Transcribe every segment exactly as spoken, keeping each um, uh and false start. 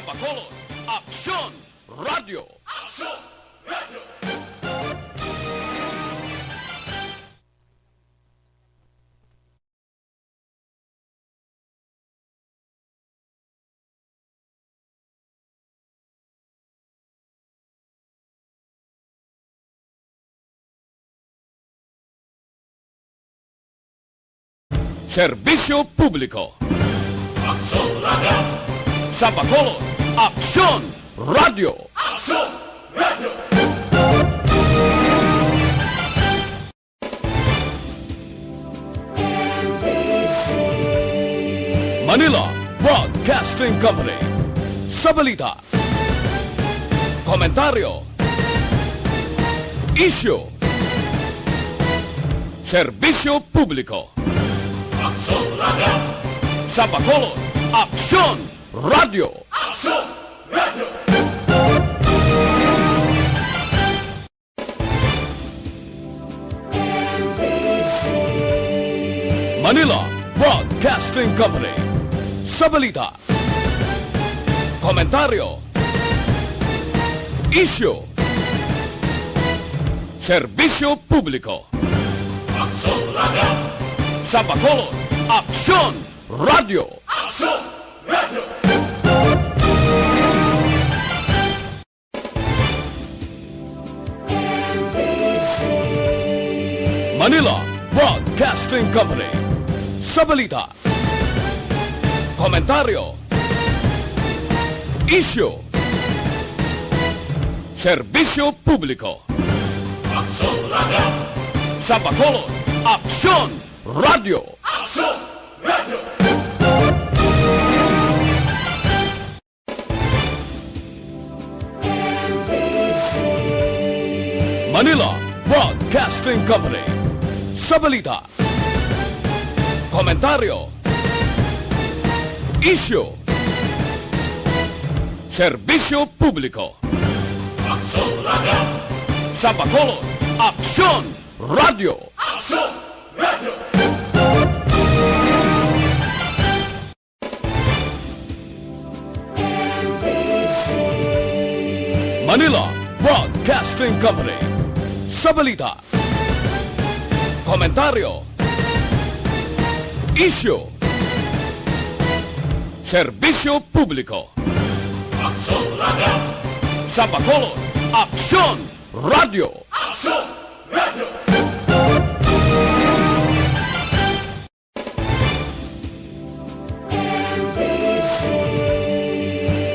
Bacolod, Aksyon Radio. Aksyon Radio. Serbisyo Publiko. Aksyon Radio. Sa Bacolod, Aksyon Radio. Aksyon Radio. Manila Broadcasting Company. Sa balita, komentaryo, isyu, serbisyo publiko. Aksyon Radio. Sa Bacolod, Aksyon Radio. Aksyon Radio. Manila Broadcasting Company. Sa balita, komentaryo, isyu, serbisyo publiko. Aksyon Radio. Sa Bacolod, Aksyon Radio. Aksyon Radio. Manila Broadcasting Company. Sa balita, komentaryo, isyu, serbisyo publiko. Aksyon Radio. Sa Bacolod, Aksyon Radio. Aksyon Radio. Manila Broadcasting Company. Sa balita, komentaryo, isyu, serbisyo publiko. Aksyon Radio. Sa Bacolod, Aksyon Radio. Aksyon Radio. Manila Broadcasting Company. Sa balita, komentaryo, isyu, serbisyo publiko. Aksyon Radio. Sa Bacolod, Aksyon Radio. Aksyon Radio.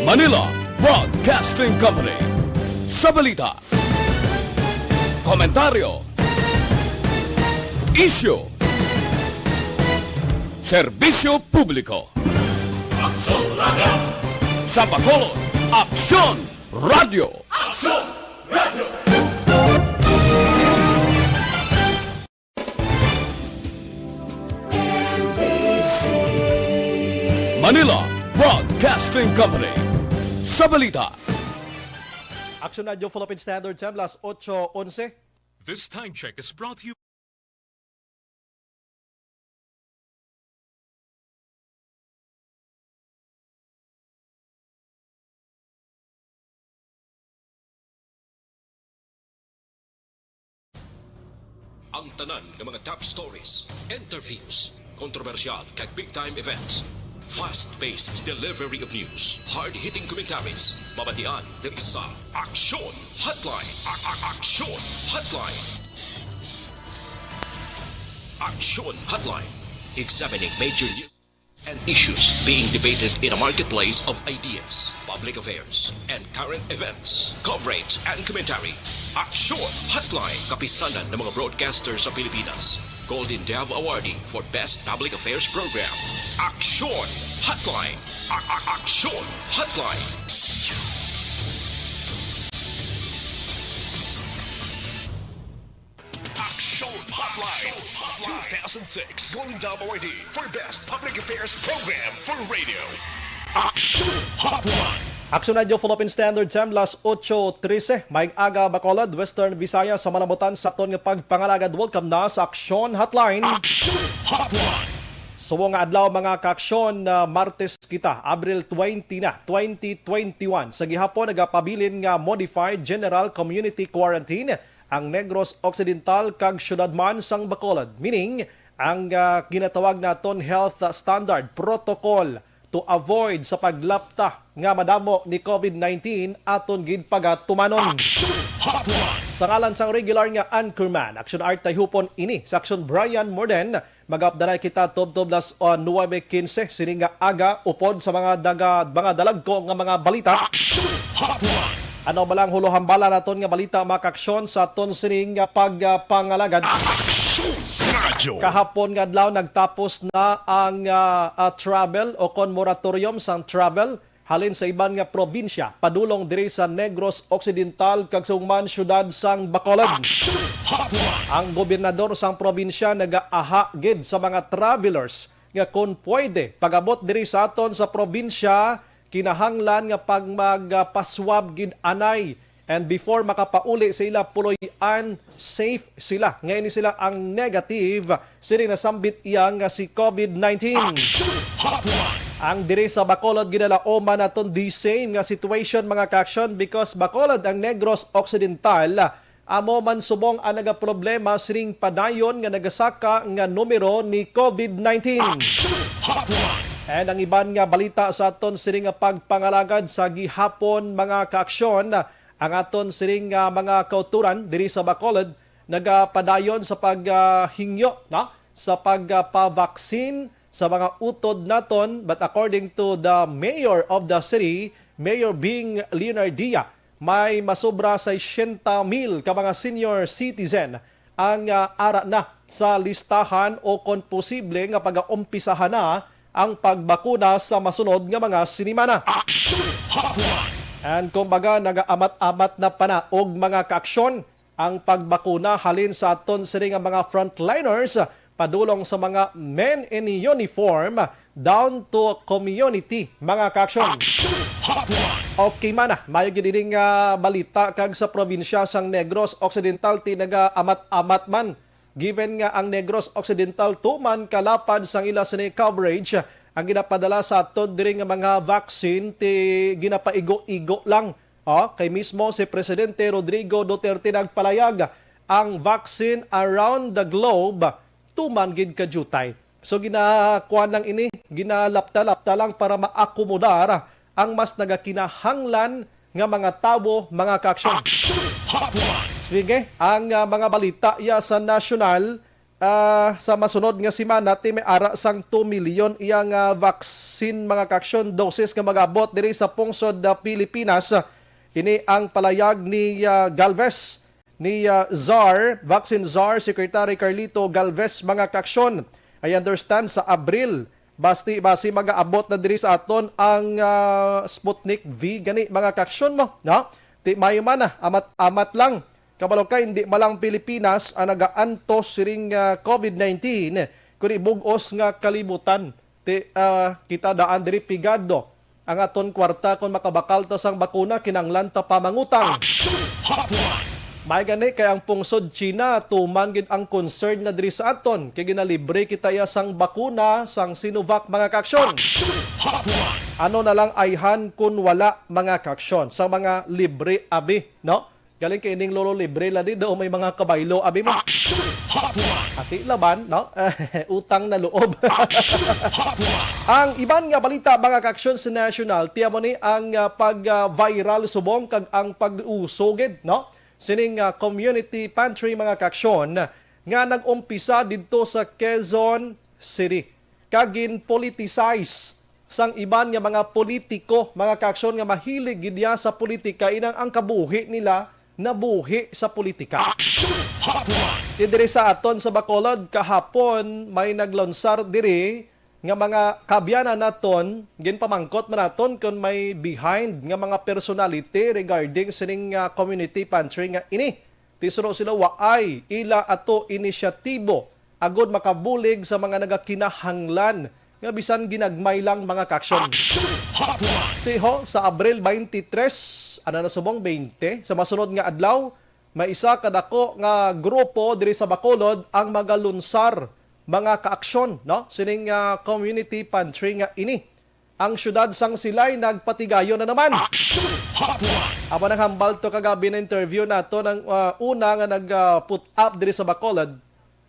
Manila Broadcasting Company. Sa balita, komentaryo, isyu, serbisyo publiko. Aksyon Radio. Sa Bacolod, Aksyon Radio. Aksyon Radio. Manila Broadcasting Company. Sa balita, Aksyon Radio Philippine Standard Time, las ocho onse. This time check is brought to you. Ang tanan nga mga top stories, interviews, kontrobersyal kag big time events. Fast-paced delivery of news, hard-hitting commentaries, mabatian diri sa Aksyon Hotline. A- a- Aksyon Hotline. Aksyon Hotline. Examining major news and issues being debated in a marketplace of ideas, public affairs, and current events. Coverage and commentary. Aksyon Hotline. Kapisanan ng mga broadcaster sa Pilipinas. Golden Dove Awardee for Best Public Affairs Program. Aksyon Hotline. A- a- Aksyon Hotline. Aksyon Hotline. Two thousand six Golden Dove Awardee for Best Public Affairs Program for Radio. Aksyon Hotline. Aksyon Radio Philippine Standard Time, las ocho trese. Maayong aga, Bacolod, Western Visayas, sa malabutan sa aton nga pagpangalagad. Welcome na sa Aksyon Hotline. Aksyon Hotline. Subong nga adlaw, mga kaaksyon, na Martes kita, Abril twenty na, twenty twenty-one. Sa gihapon, nagapabilin nga modified general community quarantine ang Negros Occidental kag siyudad man sang Bacolod, meaning ang, ah, ginatawag naton health standard protocol to avoid sa paglapta nga madamo ni COVID nineteen aton gid pagatumanon. Action Hotline! Sa ngalan sang regular nga anchorman, Action Art Tayhupon ini, sa Action Brian Morden, mag-update kita tubtob las, ah, nuwebe quince sini nga aga, upod sa mga daga, mga dalagko nga mga balita. Action Hotline! Ano ba lang hulohambala naton nga balita, mga kaaksyon, sa aton sining nga pagpangalagad? Action Radyo! Kahapon nga adlaw, nagtapos na ang, ah, ah, travel o kon moratorium sang travel halin sa iban nga probinsya padulong diri sa Negros Occidental kag sa human siyudad sang Bacolod. Action Hotline! Ang gobernador sang probinsya nagaaha gid sa mga travelers nga kon pwede pag-abot diri sa aton sa probinsya, kinahanglan nga pag magpaswab gid anay. And before makapauli sa ila puloy-an, safe sila. Nga ini sila ang negative sini nasambit iya nga si COVID nineteen. Action Hotline! Ang diri sa Bacolod, ginalaoman naton the same nga situation, mga kaaksyon, because Bacolod ang Negros Occidental, amo man subong ang nagaproblema sining padayon nga nagasaka nga numero ni COVID nineteen. Action Hotline! And ang iban nga balita sa aton sining nga pagpangalagad sa gihapon, mga kaaksyon, ang aton sining nga mga kauturan diri sa Bacolod nagapadayon sa pag, ah, hingyo, no? Sa pag, ah, pabaksin sa mga utod naton, but according to the mayor of the city, Mayor Bing Leonardia, may masobra sesenta mil ka mga senior citizen ang, ah, ara na sa listahan o kon posible nga pagaumpisahan na ang pagbakuna sa masunod nga mga sinimana. Action Hotline! And kumbaga, nagaamat-amat na panaog, mga kaaksyon, ang pagbakuna halin sa aton sini nga mga frontliners, padulong sa mga men in uniform down to community, mga kaaksyon. Action Hotline! Okay man, ah, mayo gid ini nga balita, kag sa probinsya sang Negros Occidental, ti nagaamat-amat man, given nga ang Negros Occidental tuman kalapad sang ila sini coverage, ang ginapadala sa aton diri nga mga vaccine ti ginapaigo-igo lang. O, kay mismo si Presidente Rodrigo Duterte nagpalayag, ang vaccine around the globe tuman gid kadiutay. So, ginakuan lang ini, ginalapta-lapta lang para maakomodar ang mas nagakinahanglan nga mga tawo, mga kaaksyon. Action Hotline! Sige, ang, ah, mga balita iya sa nasyonal, ah, sa masunod nga semana, ti may ara sang two million iya nga vaccine, mga kaaksyon, doses nga mag-abot diri sa pungsod, ah, Pilipinas. Ini ang palayag ni, ah, Galvez, ni, ah, czar, vaccine czar, Secretary Carlito Galvez, mga kaaksyon. I understand sa Abril, basti, basi mag-aabot na diri sa aton ang, ah, Sputnik V gani, mga kaaksyon mo, no? Ti mayo man na, amat-amat lang. Kabalo ka, hindi man lang Pilipinas ang nagaantos siring, ah, COVID nineteen, kundi bug-os nga kalibutan. Ti, ah, kita daan diri pigado ang aton kwarta. Kon makabakal ta sang bakuna, kinahanglan ta pa mangutang. Action Hotline! May gani kay ang pungsod China, tuman gid ang concern na diri sa aton, kay ginalibre kita iya sang bakuna sang Sinovac, mga kaaksyon. Action Hotline! Ano na lang ayhan kun wala, mga kaaksyon, sa mga libre abi, no? Galing kay ining lolo libre la di daw may mga kabaylo, abi mo. Action Hotline! Ati laban, no? Utang na loob. Action Hotline! Ang iban nga balita, mga kaaksyon, sa national, tiya mo ni ang, ah, pag, ah, viral subong kag ang pag-uso gid, no? Sining, ah, community pantry, mga kaaksyon, nga nag-umpisa didto sa Quezon City kag gin-politicize sang iban nga mga politiko, mga kaaksyon, nga mahilig gid ya sa politika, inang ang kabuhi nila nabuhi sa politika. Action Hotline! Ti diri sa aton sa Bacolod, kahapon may naglonsar diri nga mga kaabyanan naton, ginpamangkot man naton kon may behind nga mga personality regarding sining, ah, community pantry nga ini. Ti suno sila, waay, ila ato inisyatibo agud makabulig sa mga nagakinahanglan nga bisan ginagmay lang, mga kaaksyon. Action Hotline! Ti ho, sa Abril twenty-three, ana na subong twenty, sa masunod nga adlaw, may isa ka dako nga grupo diri sa Bacolod ang magalunsar mga kaaksyon, no? Sining, ah, community pantry nga ini. Ang siyudad sang Silay nagpatigayon na naman. Action Hotline! Amo nang hambal to kagabi na interview nato ng, ah, una nga nag, ah, put up diri sa Bacolod.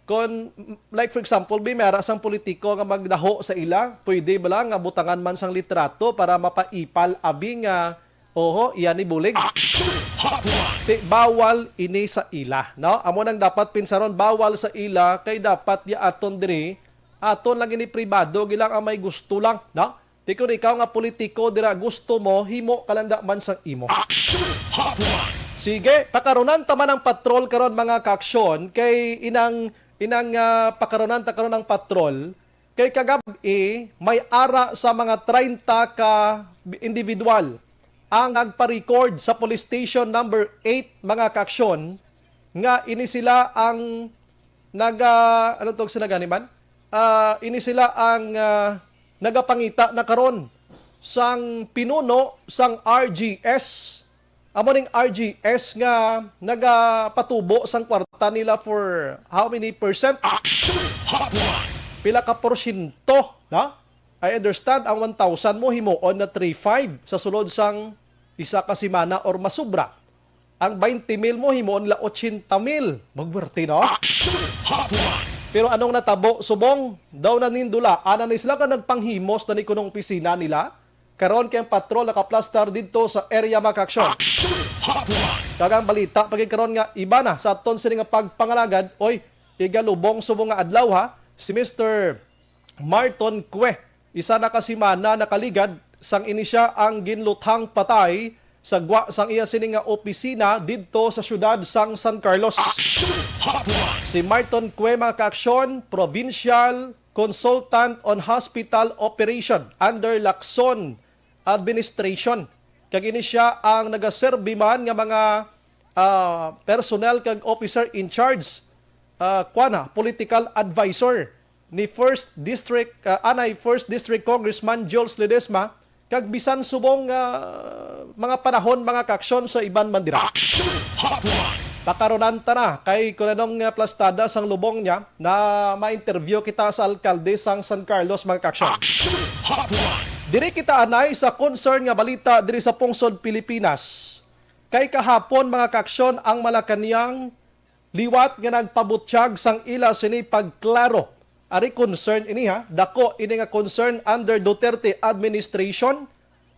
Kon, like, for example, bi, may ara sang politiko nga magdaho sa ila, pwede ba lang nga butangan man sang litrato para mapaipal abi nga, oho, iya ni bulig? Action Hotline! Ti, bawal ini sa ila, no? Amo nang dapat pinsaron, bawal sa ila, kay dapat ya aton diri, aton lang ini pribado, gilang ang may gusto lang, no? Ti kon ikaw nga politiko dira gusto mo, himo ka lang da man sang imo. Action Hotline! Sige, pakarunan ta man ang patrol karon, mga kaaksyon, kay inang, inang, ah, pakarunan ta karon ang patrol, kay kagab-i may ara sa mga treinta ka individual ang nagpa-record sa police station number eight, mga kaaksyon, nga ini sila ang naga-, ano tawag sila gani man? Ah, ini sila ang, ah, nagapangita na karon sang pinuno sang R G S. Amo ning R G S nga nagapatubo sang kwarta nila for how many percent? Action Hotline! Pila ka porsyento, no? I understand ang one thousand mo himuon na three five sa sulod sang isa ka semana or masubra. Ang twenty mil mo himuon la ochenta mil. Magwerte, no? Action Hotline! Pero anong natabo, subong? Daw nanindula, ana ni sila ka nagpanghimos na ni kunong opisina nila. Karon kay ang patrol nakaplastar didto sa area, mga kaaksyon. Action Hotline! Kag ang balita pa gid karon nga iba na sa aton sini nga pagpangalagad, oy, igalubong subong nga adlaw ha, si Mister Marton Cue, isa na ka semana nakaligad sang ini sia ang ginluthang patay sa gwa sang iya sini nga opisina didto sa siyudad sang San Carlos. Action Hotline! Si Marton Cue, mga kaaksyon, provincial consultant on hospital operation under Lacson administration. Kag ini sia ang nagaserbi man nga mga, ah, personnel kag officer in charge, ah, kuwan na, political advisor ni First District, ah, anay First District Congressman Jules Ledesma, kag bisan subong, ah, mga panahon, mga kaaksyon sa iban man dira. Action Hotline! Pakarunan ta na kay kun anong, ah, plastada sang lubong niya na ma-interview kita sa alkalde sang San Carlos, mga kaaksyon. Action Hotline! Diri kita anay sa concern nga balita diri sa pungsod Pilipinas. Kay kahapon, mga kaaksyon, ang Malacañang liwat nga nagpabutyag sang ila sini pagklaro. Ari concern ini, ha, dako ini nga concern under Duterte administration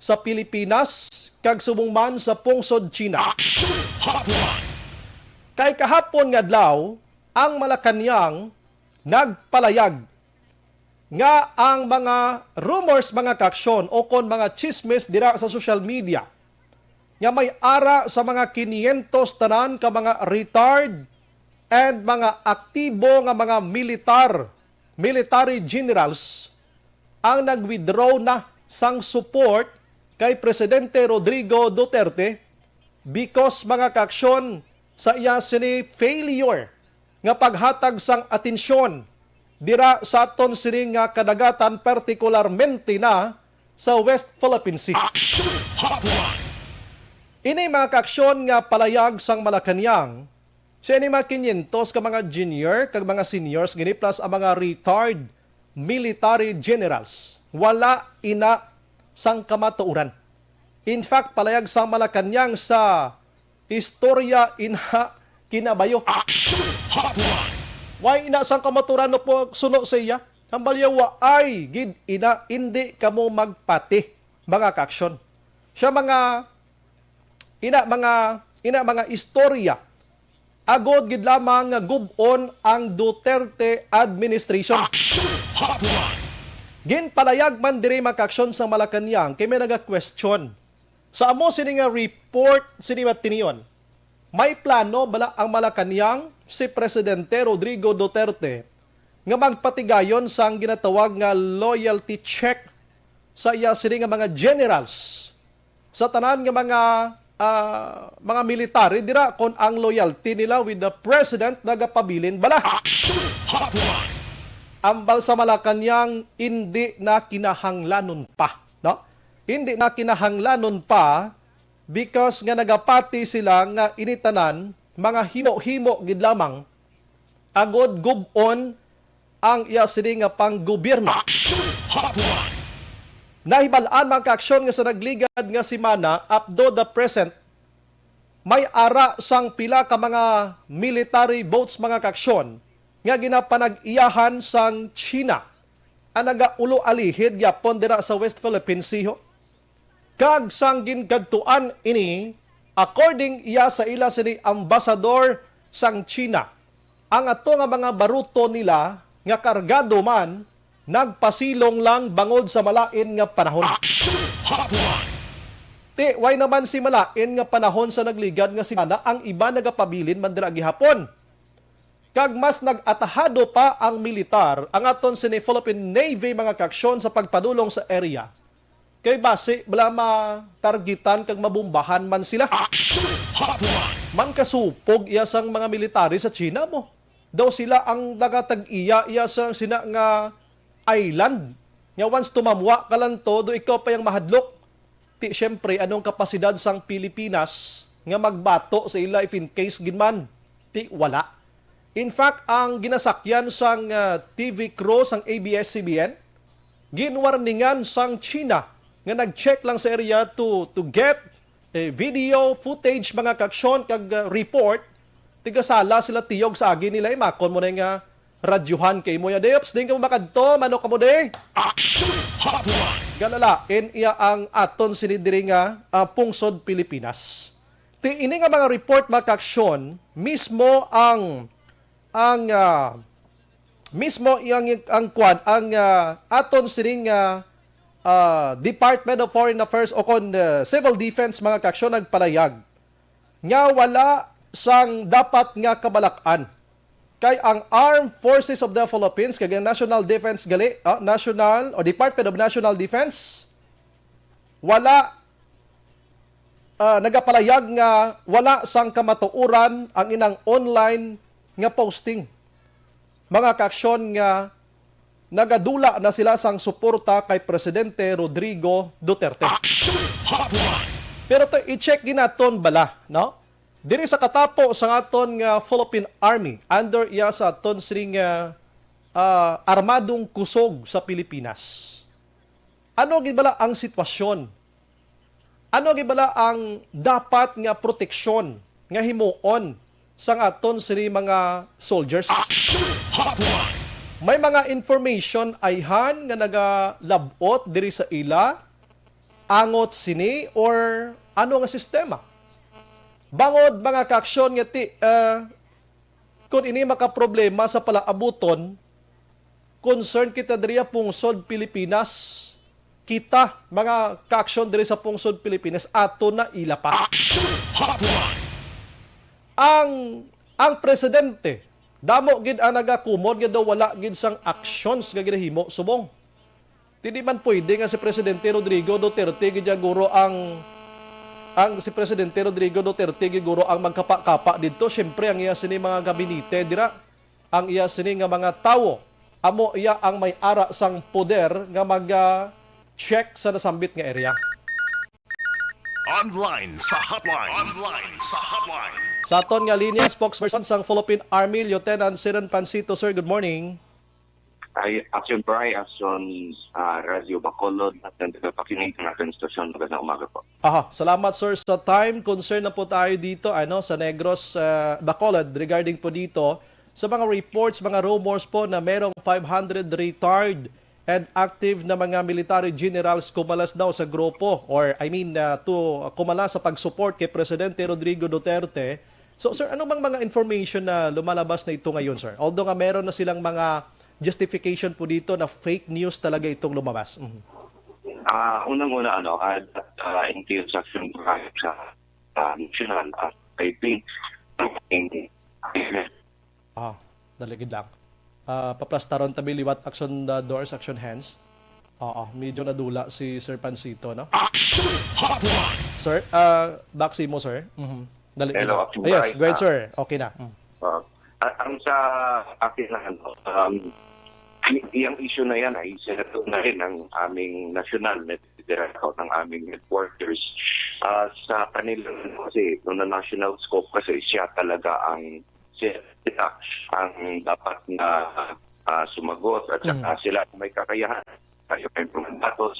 sa Pilipinas kag subong man sa pungsod China. Action Hotline! Kay kahapon nga adlaw, ang Malacañang nagpalayag nga ang mga rumors, mga kaaksyon, o kon mga chismis dira sa social media nga may ara sa mga kinyentos tanan ka mga retired and mga aktibo nga mga militar, military generals ang nag-withdraw na sang support kay Presidente Rodrigo Duterte because, mga kaaksyon, sa iya sini failure nga paghatag sang atensyon dira sa aton sini nga kadagatan, partikularmente na sa West Philippine Sea. Action Hotline! Ini mga kaaksyon nga palayag sang Malacañang, sa ini mga kinyentos ka mga junior kag mga seniors gini plus ang mga retired military generals, wala ina sang kamatuoran. In fact, palayag sang Malacañang sa istorya ina kinabayo. Action Hotline! Why ina sang kamatuoran no po suno sa iya? Ang balyawa ay gid ina, indi kamo magpati, mga kaaksyon. Siya mga ina, mga ina, mga istorya agod gid lamang nga gub-on ang Duterte administration. Action Hotline! Ginpalayag man diri, mga kaaksyon, sa Malacañang kay may naga-question. Sa amo sini nga report sini Matinion, may plano bala ang Malacañang si Presidente Rodrigo Duterte nga magpatigayon sang ginatawag nga loyalty check sa iya sini nga mga generals, sa tanan nga mga, ah, mga military dira, kon ang loyalty nila with the president nagapabilin bala. Action Hotline! Ambal sa Malacañang, indi na kinahanglanon pa, no? Indi na kinahanglanon pa because nga nagapati sila nga ini tanan mga himo-himo gid lamang agod gub-on ang iya sini nga panggobyerno. Action Hotline! Nahibal-an, mga kaaksyon, nga sa nagligad nga semana, up to the present, may ara sang pila ka mga military boats, mga kaaksyon, nga ginapanag-iyahan sang China, ang nagaulo-alihid gyapon dira sa West Philippine Sea, ho. Kag sang ginkadtuan ini, according iya sa ila sini ambasador sang China, ang ato nga mga baruto nila nga kargado man nagpasilong lang bangod sa malain nga panahon. Action Hotline! Ti, way naman si malain nga panahon sa nagligad nga semana, ang iba nagapabilin man dira gihapon. Kag mas nag-atahado pa ang militar, ang aton sini Philippine Navy, mga kaaksyon, sa pagpadulong sa area. Kay basi bala matargitan kag mabombahan man sila. Action Hotline! Man kasupog iya sang mga military sa China mo. Daw sila ang nagatag-iya iya sa sina nga island. Nga once tumamwa ka lang to, do ikaw pa yang mahadlok. Ti, siyempre, anong kapasidad sang Pilipinas nga magbato sa ila if in case gid man? Ti, wala. In fact, ang ginasakyan sang, ah, T V crew sang A B S C B N, ginwarningan sang China nga nag-check lang sa area to, to get, eh, video footage, mga kaaksyon, kag, ah, report. Tigasala sila tiyog sa agi nila, imakon mo na nga radyuhan kay mo ya. Day, ops, di ka mo makadto, manok ka mo, day. Action Hotline! Galalain iya ang aton sini diri nga, ah, pungsod Pilipinas. Ti ini nga mga report, mga kaaksyon, mismo ang, ang, ah, mismo ang, ang kwan, ang, ah, aton sining, ah, ah, Department of Foreign Affairs o kon, ah, Civil Defense, mga kaaksyon, nagpalayag nga wala sang dapat nga kabalak-an. Kay ang Armed Forces of the Philippines, kag ang National Defense gali, ah, National o Department of National Defense, wala, ah, nagapalayag nga wala sang kamatuoran ang inang online nga posting. Mga kaaksyon, nga nagadula na sila sang suporta kay Presidente Rodrigo Duterte. Action Hotline! Pero to, i-check gid naton bala, no? Diri sa katapo sa aton nga Philippine Army, under iya sa aton sining, ah, ah, armadong kusog sa Pilipinas. Ano gid bala ang sitwasyon? Ano gid bala ang dapat nga proteksyon nga himuon sang aton sini mga soldiers? Action Hotline! May mga information ayhan nga nagalab-ot diri sa ila angot sini or ano nga sistema? Bangod, mga kaaksyon, nga ti, ah, kung ini makaproblema sa palaabuton, concern kita diri sa pungsod Pilipinas. Kita, mga kaaksyon diri sa pungsod Pilipinas, ato na ila pa. Action Hotline! Ang, ang presidente, damo gid ang nagakumon nga daw wala gid sang actions nga ginahimo subong. Ti di man pwede nga si Presidente Rodrigo Duterte gid ya guro ang, ang si Presidente Rodrigo Duterte gid guro ang magkapa-kapa didto. Siyempre, ang iya sini mga gabinete dira, ang iya sini nga mga tawo, amo iya ang may ara sang poder nga mag, ah, check sa nasambit nga area. Online sa hotline. Online sa hotline. Sa aton nga linya, spokesperson sang Philippine Army, Lieutenant Siren Pancito. Sir, good morning. Ay, Action Bri, Action, ah, Radyo Bacolod, at ang tagapakinig ng ating stasyon. Magandang umaga po. Aha, salamat, sir, sa time. Concern na po tayo dito, ano, sa Negros, ah, Bacolod, regarding po dito sa mga reports, mga rumors po na merong five hundred retired and active na mga military generals kumalas daw sa grupo, or, I mean, uh, to, uh, kumalas sa pag-support kay Presidente Rodrigo Duterte. So, sir, ano bang mga information na lumalabas na ito ngayon, sir? Although nga meron na silang mga justification po dito na fake news talaga itong lumabas. Mhm. Ah, unang-una, ano, ah, that, ah, entails action sa, sa, ah, national, ah, I think, in, Ah, dali gid lang. Ah, paplastaron tabi liwat, action, ah, doors, action hands. Oo, medyo nadula si Sir Pancito, no? Action Hotline! Sir, ah, back sa imo, sir. Mhm. Dali gid lang. Yes, go ahead, sir. Okay na. Mm. Ah, a-, ang sa akin na, ano, um, y-, yung issue na yan ay sinagot na rin ng aming national na ng aming headquarters. Ah, sa kanila, ano, kasi, on a national scope kasi, siya talaga ang, siya ang dapat na, ah, sumagot at saka Mm. sila may kakayahan. Tayo may mga datos,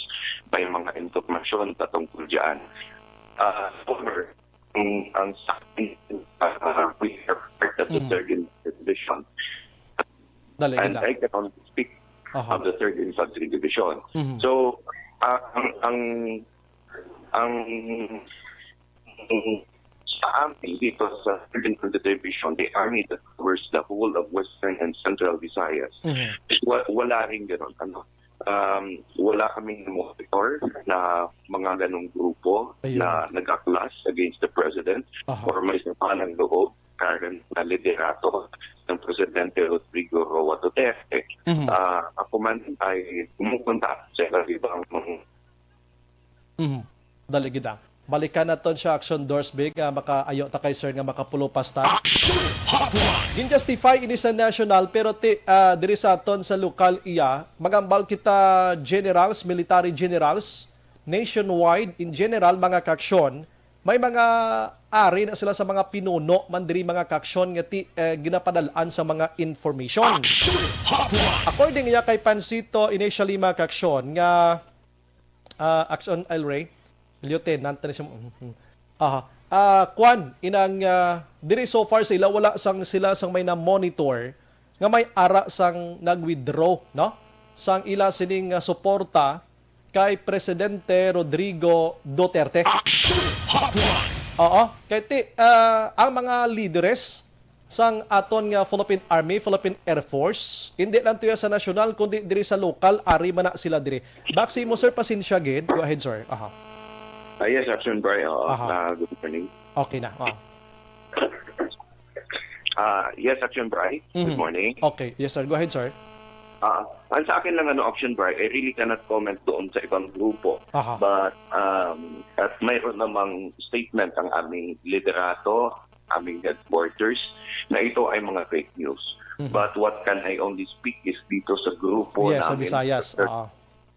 may mga impormasyon patungkol dyan. Ah, however, ang, ang sa akin, ah, we are part of the Mm. third Infantry Division. Dali, And ganda. I can only speak Aha. of the third Infantry Division. Mhm. So, ah, ang, ang, ang sa amin dito sa third Infantry Division, the army that covers the whole of Western and Central Visayas, Mhm. wa-, wala rin ganun. Ano? Um, wala kaming monitor na mga ganong grupo Ayun. na nag-a-clash against the president Aha. or may sapanang loob, current na liderato ng Presidente Rodrigo Roa Duterte. Mhm. Ah, ako man ay pumupunta sa iba't ibang Mhm. Dali gid, ah. Balikan naton siya, Action Dorsbig, ah, makaayo ta kay sir nga makapulo pa ta. Action Hotline! Gin-justify ini sa national, pero ti, ah, diri sa aton sa lokal iya, magambal kita generals, military generals, nationwide, in general, mga kaaksyon, may mga ari na sila sa mga pinuno man diri, mga kaaksyon, nga ti, eh, ginapadalan sa mga information. Action Hotline! According iya kay Pancito, initially, mga kaaksyon, nga ah, Action El Rey, Lieutenant na siya. Mhm. Aha. Ah, kwan, inang, ah, diri so far sa ila, wala sang sila sang may na-monitor nga may ara sang nag-withdraw, no? Sang ila sining, ah, suporta kay Presidente Rodrigo Duterte. Action Hotline! Oo. Kay ti, ah, ang mga lideres sang aton nga Philippine Army, Philippine Air Force, hindi lang tuya sa nasyonal, kundi diri sa lokal, ari man na sila diri. Back sa imo, sir, pasensya gid. Go ahead, sir. Aha. Ah, yes, Action Bry. Oo. Aha. Ah, good morning. Okay na. Ah. Ah, yes, Action Bry. Good Mhm. morning. Okay. Yes, sir. Go ahead, sir. Ah, ang sa akin lang, ano, Action Bry, I really cannot comment doon sa ibang grupo. Aha. But, um, at mayroon namang statement ang aming liderato, aming headquarters, na ito ay mga fake news. Mhm. But what can I only speak is dito sa grupo Yes, sa namin, Visayas. sa third, Oo.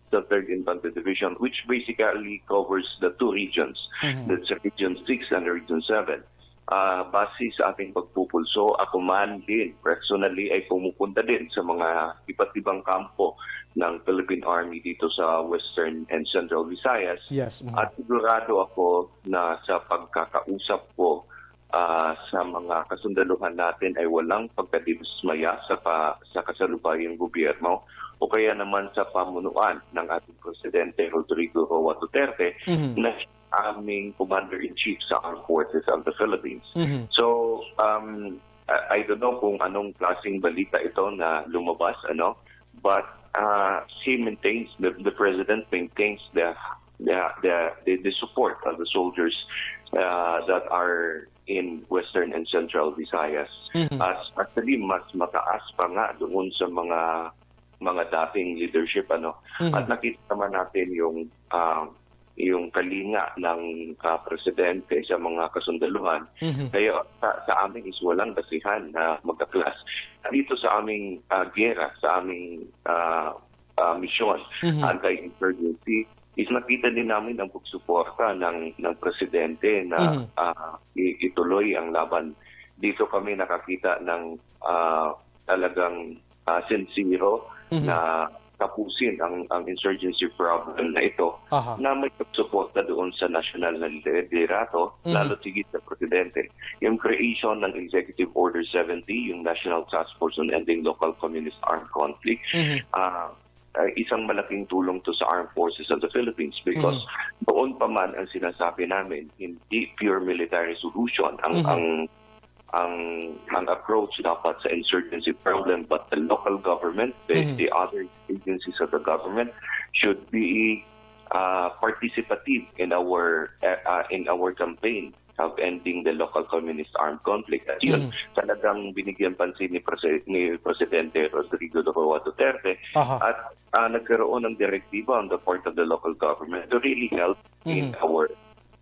sa third Infantry Division, which basically covers the two regions, Mhm. that's Region six and Region seven. Ah, base sa ating pagpupulso, ako man din, personally, ay pumupunta din sa mga iba't ibang kampo ng Philippine Army dito sa Western and Central Visayas. Yes, mhm. At sigurado ako na sa pagkakausap ko, ah, sa mga kasundaluhan natin ay walang pagkadismaya sa pa-, sa kasalukuyang gobyerno o kaya naman sa pamunuan ng ating Presidente Rodrigo Roa Duterte Mhm. na aming Commander-in-Chief sa Armed Forces of the Philippines. Mhm. So, um, I, I don't know kung anong klaseng balita ito na lumabas, ano, but, uh, he maintains, the, the President maintains the, the, the, the, the support of the soldiers, uh, that are in Western and Central Visayas. Mhm. As, actually, mas mataas pa nga doon sa mga, mga dating leadership, ano. Mhm. At nakita naman natin yung, ah, yung kalinga ng, ah, presidente sa mga kasundaluhan. Mhm. Kaya sa, sa amin is walang basihan na magka-clash. Dito sa aming, ah, gera, sa aming, ah, ah, misyon, Mhm. anti-insurgency, is nakita din namin ang pagsuporta ng, ng presidente na, Mhm. ah, i-, ituloy ang laban. Dito kami nakakita ng, ah, talagang, ah, sinsero Mhm. na tapusin ang, ang insurgency problem na ito, Aha. na may pagsuporta doon sa nasyonal na liderato, Mhm. lalo tigit sa presidente. Yung creation ng Executive Order seventy, yung National Task Force on Ending Local Communist Armed Conflict, Mhm. ah, ay isang malaking tulong to sa Armed Forces of the Philippines because Mhm. doon pa man ang sinasabi namin, hindi pure military solution ang, Mhm. ang, ang, ang approach dapat sa insurgency problem, but the local government, the, Mhm. the other agencies of the government should be, uh, participative in our, uh, uh, in our campaign of ending the local communist armed conflict. At yun, Mhm. talagang binigyan pansin ni Presi-, ni Presidente Rodrigo Roa Duterte. Aha. At, ah, nagkaroon ng direktiba on the part of the local government to really help in Mhm. our,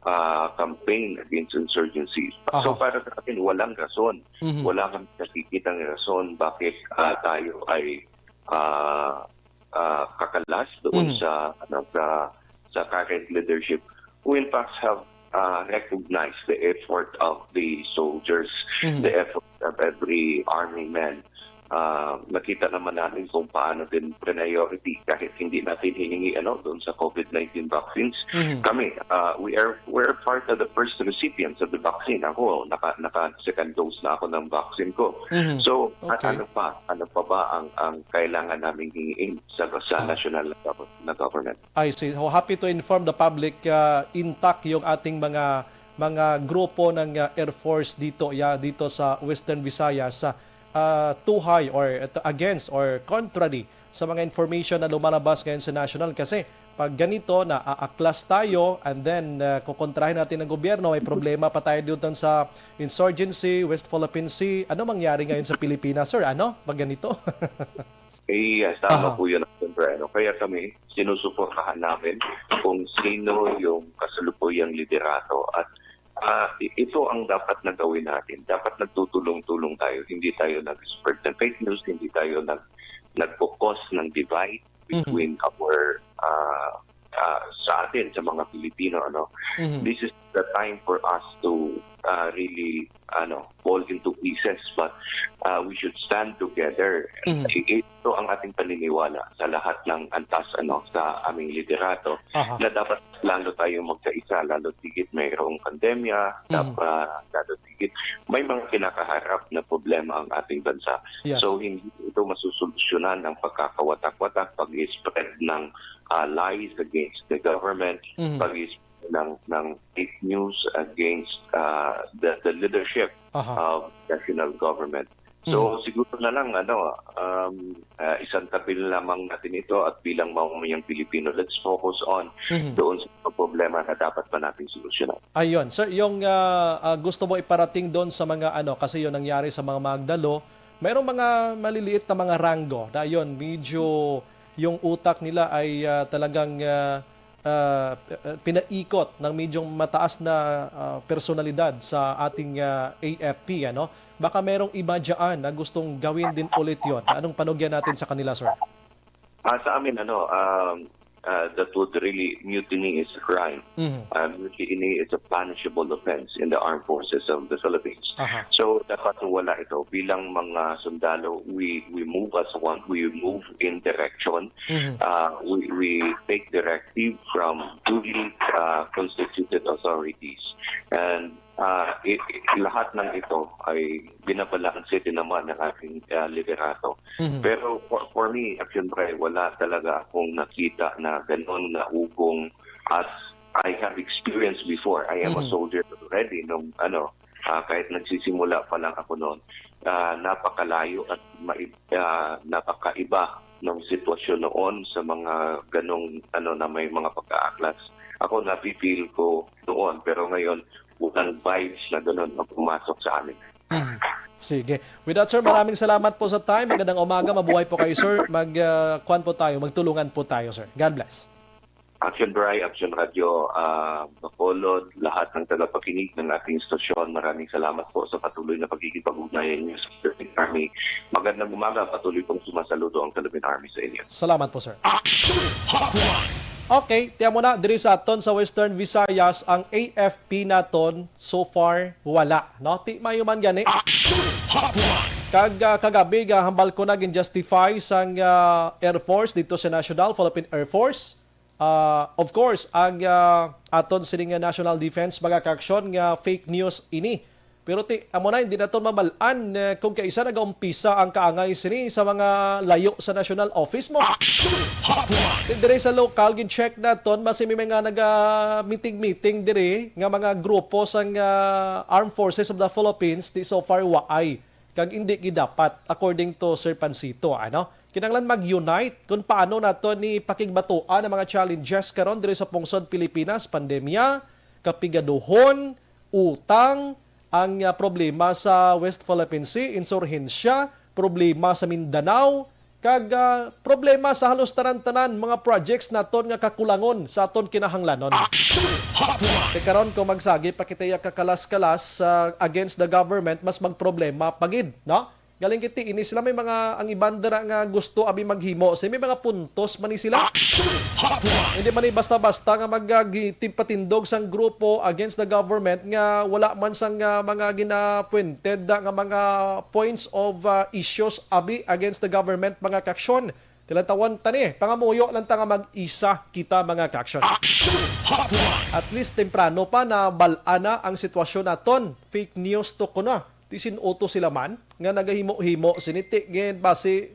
ah, campaign against insurgencies. So, Aha. para sa akin, walang rason. Mhm. Wala kang nakikitang rason bakit, ah, tayo ay, ah, ah, kakalas doon Mhm. sa, ano, sa, sa current leadership, who in fact have, ah, recognized the effort of the soldiers, Mhm. the effort of every army man. ah, nakita naman namin kung paano din priority kahit hindi natin hiningi, ano, doon sa COVID nineteen vaccines. Mhm. Kami, ah, we are, we're part of the first recipients of the vaccine. Ako, naka, naka second dose na ako ng vaccine ko. Mhm. So, a-, Okay. ano pa? Ano pa ba ang, ang kailangan naming hingiin sa, sa national na gov-, na government? I see. So, happy to inform the public, ah, intact yung ating mga, mga grupo ng, ah, Air Force dito, ya, dito sa Western Visayas, ah, ah, tuhay or ito, against or contrary sa mga information na lumalabas ngayon sa national. Kasi pag ganito, naaaklas tayo and then, ah, kukontrahin natin ang gobyerno, may problema pa tayo dito sa insurgency, West Philippine Sea. Ano mangyari ngayon sa Pilipinas, sir? Ano? Pag ganito? Eh, yes, tama Aha. po yun, Siyempre, ano. Kaya kami, sinusuportahan namin kung sino yung kasalukuyang liderato. At, ah, i-, ito ang dapat na gawin natin. Dapat nagtutulong-tulong tayo. Hindi tayo nag-spread ng fake news, hindi tayo nag-, nagpo-cause ng divide Mhm. between our, ah, ah, sa atin, sa mga Pilipino, ano. Mhm. This is the time for us to, ah, really, ano, fall into pieces, but, ah, we should stand together. Mhm. I-, ito ang ating paniniwala sa lahat ng antas, ano, sa aming liderato, Aha. na dapat lalo tayong magkaisa, lalo tigit mayroong pandemya, Mhm. dap-, ah, lalo tigit may mga kinakaharap na problema ang ating bansa. Yes. So, hindi ito masusolusyonan ang pagkakawatak-watak, pag-spread ng, ah, lies against the government, Mhm. pag-spread ng, ng fake news against, ah, the, the leadership Aha. of national government. So, Mhm. siguro na lang, ano, um, ah, isantabi na lamang natin ito at bilang mamamayang Pilipino, let's focus on Mhm. doon sa mga problema na dapat pa nating solusyonan. Ayun, sir, yung, ah, ah, gusto mo iparating doon sa mga, ano, kasi yung nangyari sa mga magdalo, mayroong mga maliliit na mga ranggo na yun, medyo yung utak nila ay, ah, talagang, ah, ah, p-, ah, pinaikot ng medyo mataas na, ah, personalidad sa ating, ah, A F P, ano? Baka merong iba dyan na gustong gawin din ulit yon. Anong panugyan natin sa kanila, sir? Ah, sa amin, ano, um, ah, that would really, mutiny is a crime. Mhm. Ah, mutiny is a punishable offense in the armed forces of the Philippines. Aha. So, dapat wala ito. Bilang mga sundalo, we, we move as one. We move in direction. Mhm. Ah, we, we take directive from duly, ah, constituted authorities. And, ah, i-, i-, lahat ng ito ay binabalanse din naman ng ating, ah, liderato. Mhm. Pero for, for me, Action Bray, wala talaga akong nakita na ganun na ugong as I have experienced before. I am a Mhm. soldier already nung, ano, ah, kahit nagsisimula pa lang ako noon. Ah, napakalayo at mai-, ah, napakaiba ng sitwasyon noon sa mga ganong, ano, na may mga pagkaaklas. Ako, nafe-feel ko noon, pero ngayon, walang vibes na ganon ang pumasok sa amin. Mhm. Sige. With that, sir, maraming salamat po sa time. Magandang umaga. Mabuhay po kayo, sir. Mag, ah, kwan po tayo. Magtulungan po tayo, sir. God bless. Action Bray, Action Radio, ah, Bacolod, lahat ng tagapakinig ng ating istasyon, maraming salamat po sa patuloy na pagkikipag-ugnayan niyo sa Philippine Army. Magandang umaga, patuloy pong sumasaludo ang Philippine Army sa inyo. Salamat po, sir. Action Hotline! Okay, tiyan mo na, diri sa aton sa Western Visayas, ang A F P naton, so far, wala. No? Ti mayo man gani. Action Hotline! Kag, ah, kagabi, ah, hambal ko na gin-justify sang, ah, Air Force dito sa National Philippine Air Force. Ah, of course, ang, ah, aton sini nga national defense magakaaksyon nga fake news ini. Pero ti, amo na, hindi naton mabal-an, eh, kung kaisa nagaumpisa ang kaangay sini sa mga layo sa national office mo. Action Hotline! Ti, dire sa lokal, gin-check naton, basi may mga naga-meeting-meeting dire nga mga grupo sang, ah, Armed Forces of the Philippines, ti so far waay. Kag hindi gid dapat, according to Sir Pancito, ano? Kinahanglan mag-unite kung paano nato ni pakigbatuan ang mga challenges karon diri sa pungsod Pilipinas, pandemya, kapigaduhon, utang, ang, ah, problema sa West Philippine Sea, insurhensya, problema sa Mindanao, kag, ah, problema sa halos tanan-tanan mga projects naton nga kakulangon sa aton kinahanglanon. Action Hotline! Kay karon, kung magsagi pa kita ya kakalas-kalas, ah, against the government, mas magproblema pa gid, no? Galing kiti, ini sila may mga, ang iban dira nga gusto abi maghimo. Sa may mga puntos man ni sila. Action Hotline! Hindi man ni basta-basta nga magpatindog sang grupo against the government nga wala man sang, ah, mga ginapuented nga mga points of, ah, issues abi against the government, mga kaaksyon. Tilantawon ta ni, pangamuyo lang ta nga mag-isa kita, mga kaaksyon. Action Hotline! At least temprano pa na bal-an na ang sitwasyon naton. Fake news to kuno. Ti sin-o to sila man nga nagahimo-himo sini, ti gid basi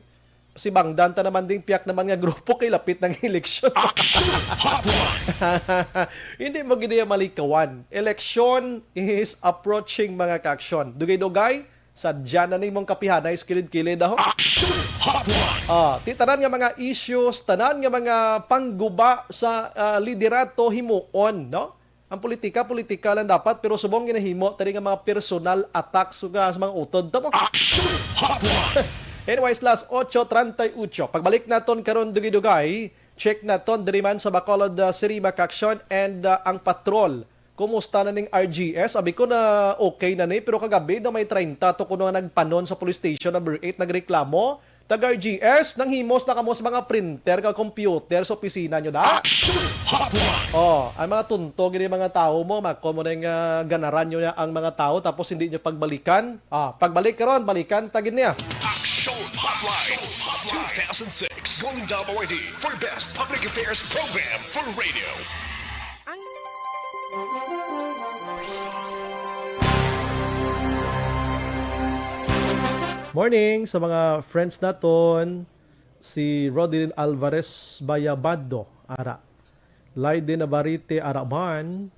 si Bangdan ta naman ding piyak naman nga grupo kay lapit ng eleksyon. Action Hotline! Hindi mo gid iya malikawan. Election is approaching, mga kaaksyon. Dugay-dugay, sadya na ning mong kapihanay sa kilid-kilid, aho. Action Hotline! Ah, ti tanan nga mga issues, tanan nga mga pangguba sa, ah, liderato himuon, no? Ang politika, politika lang dapat, pero subong ginahimo tani nga mga personal attacks nga sa mga utod ta mo. Action Hotline! Anyways, las ocho treinta y ocho. Pagbalik naton karon dugay-dugay, check naton diri man sa Bacolod, uh, City, mga kaaksyon, and, uh, ang patrol. Kumusta na ning R G S? Abi ko na okay na ni, pero kagabi na may treinta to kuno nga nagpanon sa police station number eight, nagreklamo. Taga R G S, nanghimos na kamo sa mga printer kag computer sa opisina nyo da? Action Hotline! Oh, ang mga tunto gini mga tawo mo, mako mo na yung, ah, ganaran nyo na ang mga tawo tapos hindi nyo pagbalikan. Ah, pagbalik karon, balikan ta gid niya. Action Hotline two thousand six Golden Dome Awardee for Best Public Affairs Program for Radio. Morning sa mga friends naton, si Rodilyn Alvarez Bayabado, ara. Lady Navarrete, ara man.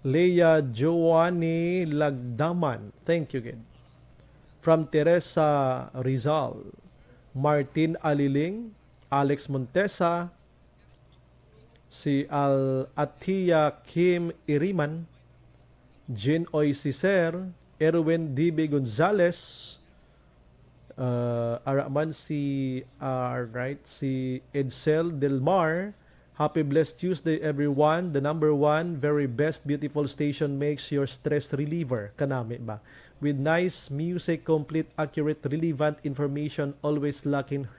Leah Joanny Lagdaman, thank you gid. From Teresa Rizal, Martin Aliling, Alex Montesa, si Al Atia Kim Iriman, Jean Oy Cicer, Erwin D B Gonzalez, uh, ara man si, uh, right, si Edsel Del Mar. Happy blessed Tuesday, everyone. The number one, very best, beautiful station makes your stress reliever. Kanami ba? With nice music, complete, accurate, relevant information, always lacking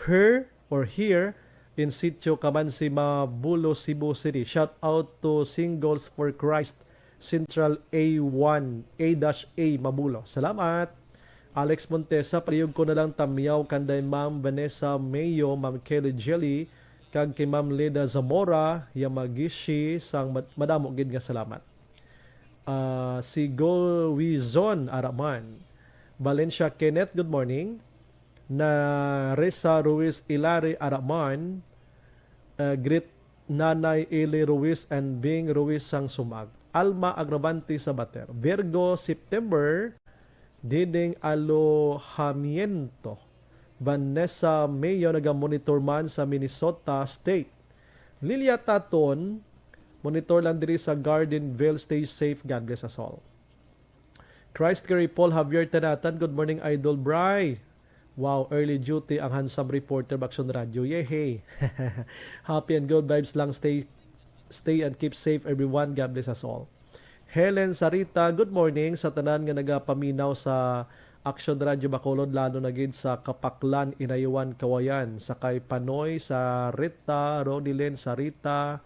her or here in Sitio Kamansi, Mabulo, Cebu City. Shout out to Singles for Christ, Central A one, A dash A, Mabulo. Salamat. Alex Montesa, palihog ko na lang tamyaw kanday Ma'am Vanessa Mayo, Ma'am Kelly Jelly, kag kay Ma'am Leda Zamora Yamagishi, sang mad-, madamo gid nga salamat. Ah, si Go Wizon Araman. Valencia Kenneth, good morning. Na Risa Ruiz Ilari Araman, uh, greet Nanay Eli Ruiz and Bing Ruiz sang Sumag. Alma Agravante Sabater. Virgo, September, Diding Alojamiento. Vanessa Mayo nagamonitor man sa Minnesota State. Lilia Taton, monitor lang diri sa Gardenville. Stay safe. God bless us all. Christ Carey Paul Javier Tanatan, good morning, Idol Bry. Wow, early duty ang handsome reporter ba Aksyon Radyo. Yehey! Happy and good vibes lang. Stay, stay and keep safe, everyone. God bless us all. Helen Sarita, good morning sa tanan nga nagapaminaw sa Aksyon Radyo Bacolod, lalo na gid sa Kapaklan, Inayuan, Kawayan, sa kay Panoy Sarita, Rodilyn Sarita,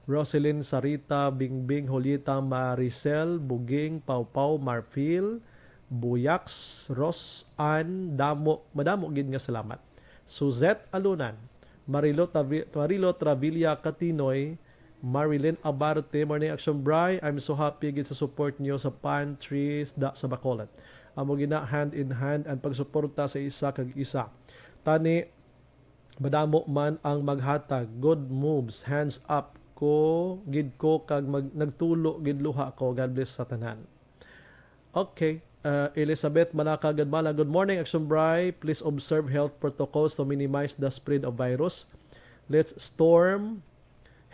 Roselyn Sarita, Bingbing, Julieta, Maricel, Buging, Pawpaw, Marfil, Buyaks, Ros Ann, damo, madamo gid nga salamat. Suzette Alunan, Marilo Tavi-, Marilo Travilla Katinoy, Marilyn Abarte, morning Action Bry. I'm so happy gid sa support niyo sa pantries da sa Bacolod. Amo gina hand in hand ang pagsuporta sa isa kag isa. Tani, madamo man ang maghatag. Good moves. Hands up ko gid ko kag mag-, nagtulo gid luha ko. God bless sa tanan. Okay. Uh, Elizabeth Manaka Gadmala, good morning, Action Bry. Please observe health protocols to minimize the spread of virus. Let's storm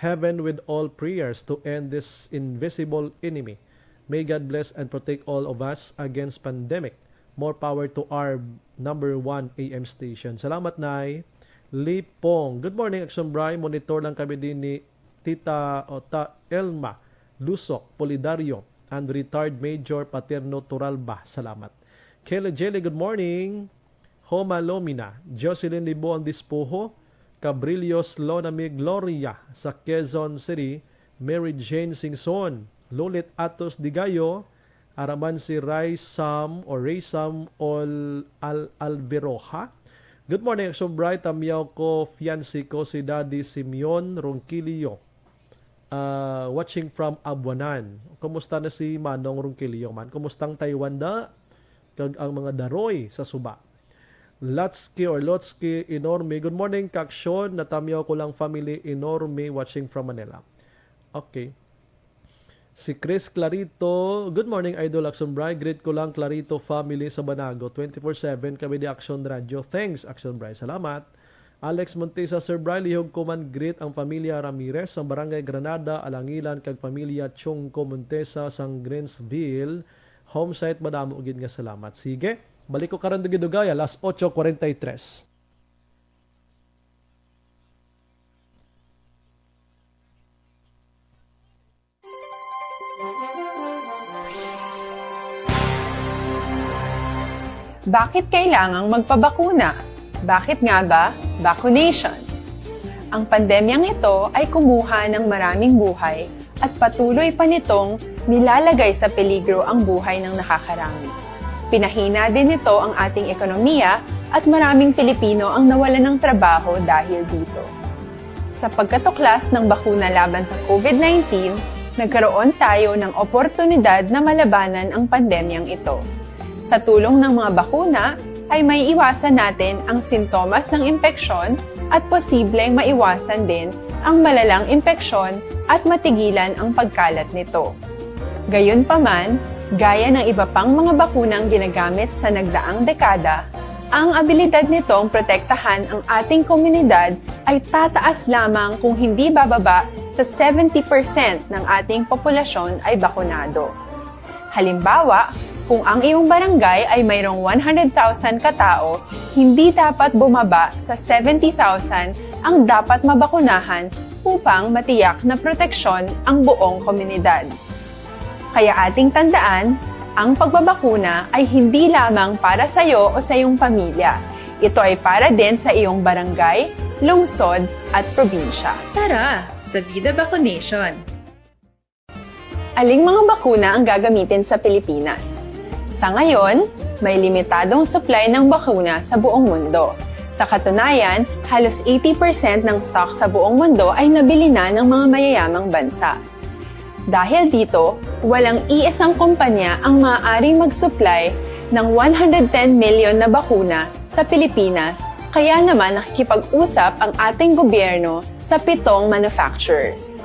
heaven with all prayers to end this invisible enemy. May God bless and protect all of us against pandemic. More power to our number one A M station. Salamat, Nay. Lipong. Good morning, Action Bry. Monitor lang kami din ni Tita o Ta Elma Lusok Polidario and Retired Major Paterno Turalba. Salamat. Kelly Jelly, good morning. Homa Lomina, Jocelyn Libuang Dispuho, Cabrillos Lonami Gloria sa Quezon City, Mary Jane Singson, Lulit Atos Digayo, araman si Ray Sam o Ray Sam Ol Al Alberoja. Good morning, Action Bright. Tamyaw ko, fiancé ko si Daddy Simeon Ronquillo. Ah, watching from Abuanan. Kumusta na si Manong Ronquillo man? Kumusta ang Taiwan da? Kag ang mga daroy sa suba. Latski or Lotski Enorme. Good morning, Kaksyon. Natamyaw ko lang family Enorme watching from Manila. Okay. Si Chris Clarito, "Good morning, Idol Action Bry. Greet ko lang Clarito family sa Banago. Twenty-four seven kami di Action Radio." Thanks, Action Bry. Salamat. Alex Montesa, "Sir Bry, lihog ko man greet ang pamilya Ramirez sang Barangay Granada, Alangilan, kag pamilya Chongco Montesa sang Greensville. Homesite, madamo gid nga salamat." Sige, balik ko karon dugay-dugay, alas ocho cuarenta y tres. Bakit kailangang magpabakuna? Bakit nga ba vaccination? Ang pandemyang ito ay kumuha ng maraming buhay at patuloy pa nitong nilalagay sa peligro ang buhay ng nakakarami. Pinahina din nito ang ating ekonomiya at maraming Pilipino ang nawalan ng trabaho dahil dito. Sa pagkatuklas ng bakuna laban sa COVID nineteen, nagkaroon tayo ng oportunidad na malabanan ang pandemyang ito. Sa tulong ng mga bakuna, ay maiiwasan natin ang sintomas ng impeksyon at posibleng maiwasan din ang malalang impeksyon at matigilan ang pagkalat nito. Gayunpaman, gaya ng iba pang mga bakunang ginagamit sa nagdaang dekada, ang abilidad nitong protektahan ang ating komunidad ay tataas lamang kung hindi bababa sa seventy percent ng ating populasyon ay bakunado. Halimbawa, kung ang iyong barangay ay mayroong one hundred thousand ka tawo, hindi dapat bumaba sa seventy thousand ang dapat mabakunahan upang matiyak na proteksyon ang buong komunidad. Kaya ating tandaan, ang pagbabakuna ay hindi lamang para sa iyo o sa iyong pamilya. Ito ay para din sa iyong barangay, lungsod, at probinsya. Tara, sa Vida Vaccination! Aling mga bakuna ang gagamitin sa Pilipinas? Sa ngayon, may limitadong supply ng bakuna sa buong mundo. Sa katunayan, halos eighty percent ng stock sa buong mundo ay nabili na ng mga mayayamang bansa. Dahil dito, walang iisang kumpanya ang maaaring mag-supply ng one hundred ten million na bakuna sa Pilipinas, kaya naman nakikipag-usap ang ating gobyerno sa pitong manufacturers.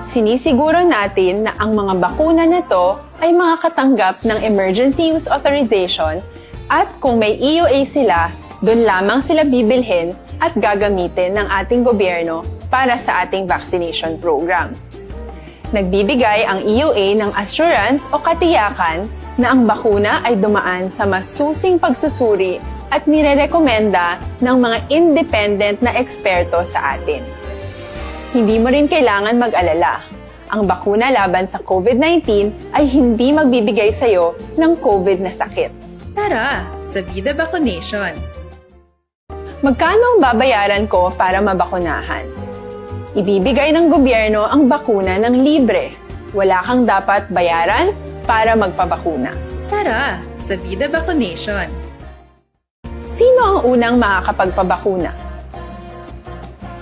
Sinisiguro natin na ang mga bakuna na to ay makakatanggap ng Emergency Use Authorization at kung may E U A sila, doon lamang sila bibilhin at gagamitin ng ating gobyerno para sa ating vaccination program. Nagbibigay ang E U A ng assurance o katiyakan na ang bakuna ay dumaan sa masusing pagsusuri at nirerekomenda ng mga independent na eksperto sa atin. Hindi mo rin kailangan mag-alala. Ang bakuna laban sa COVID nineteen ay hindi magbibigay sa iyo ng COVID na sakit. Tara, sa Vida Vaccination! Magkano ang babayaran ko para mabakunahan? Ibibigay ng gobyerno ang bakuna ng libre. Wala kang dapat bayaran para magpabakuna. Tara, sa Vida Vaccination! Sino ang unang makakapagpabakuna?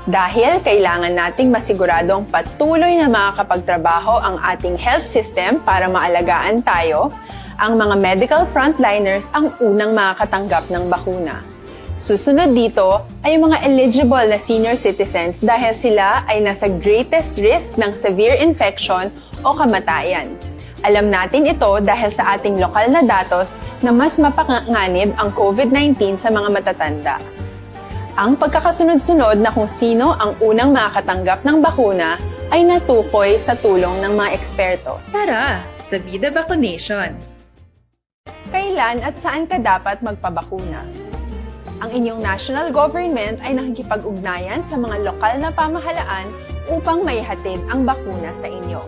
Dahil kailangan nating masiguradong patuloy na makakapagtrabaho ang ating health system para maalagaan tayo, ang mga medical frontliners ang unang makakatanggap ng bakuna. Susunod dito ay ang mga eligible na senior citizens dahil sila ay nasa greatest risk ng severe infection o kamatayan. Alam natin ito dahil sa ating lokal na datos na mas mapanganib ang COVID nineteen sa mga matatanda. Ang pagkakasunod-sunod na kung sino ang unang makakatanggap ng bakuna ay natukoy sa tulong ng mga eksperto. Tara, sa Vida Vaccination! Kailan at saan ka dapat magpabakuna? Ang inyong national government ay nakikipag-ugnayan sa mga lokal na pamahalaan upang maihatid ang bakuna sa inyo.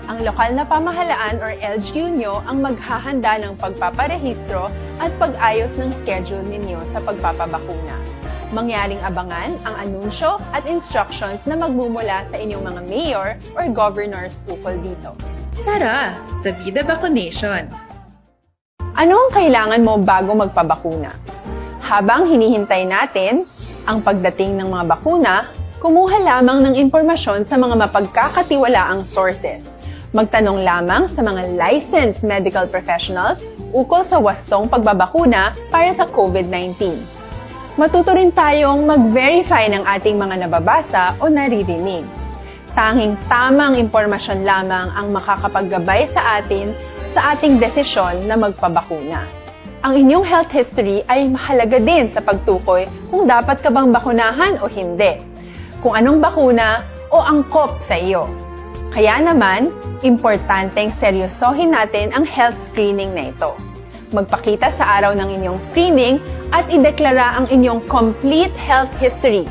Ang lokal na pamahalaan or L G U nyo ang maghahanda ng pagpaparehistro at pag-ayos ng schedule ninyo sa pagpapabakuna. Mangyaring abangan ang anunsyo at instructions na magmumula sa inyong mga mayor or governors ukol dito. Tara sa Vida Vaccination! Ano ang kailangan mo bago magpabakuna? Habang hinihintay natin ang pagdating ng mga bakuna, kumuha lamang ng impormasyon sa mga mapagkakatiwalaang sources. Magtanong lamang sa mga licensed medical professionals ukol sa wastong pagbabakuna para sa COVID nineteen. Matuto rin tayong mag-verify ng ating mga nababasa o naririnig. Tanging tamang impormasyon lamang ang makakapaggabay sa atin sa ating desisyon na magpabakuna. Ang inyong health history ay mahalaga din sa pagtukoy kung dapat ka bang bakunahan o hindi, kung anong bakuna o angkop sa iyo. Kaya naman, importanteng seryosohin natin ang health screening na ito. Magpakita sa araw ng inyong screening at ideklara ang inyong complete health history,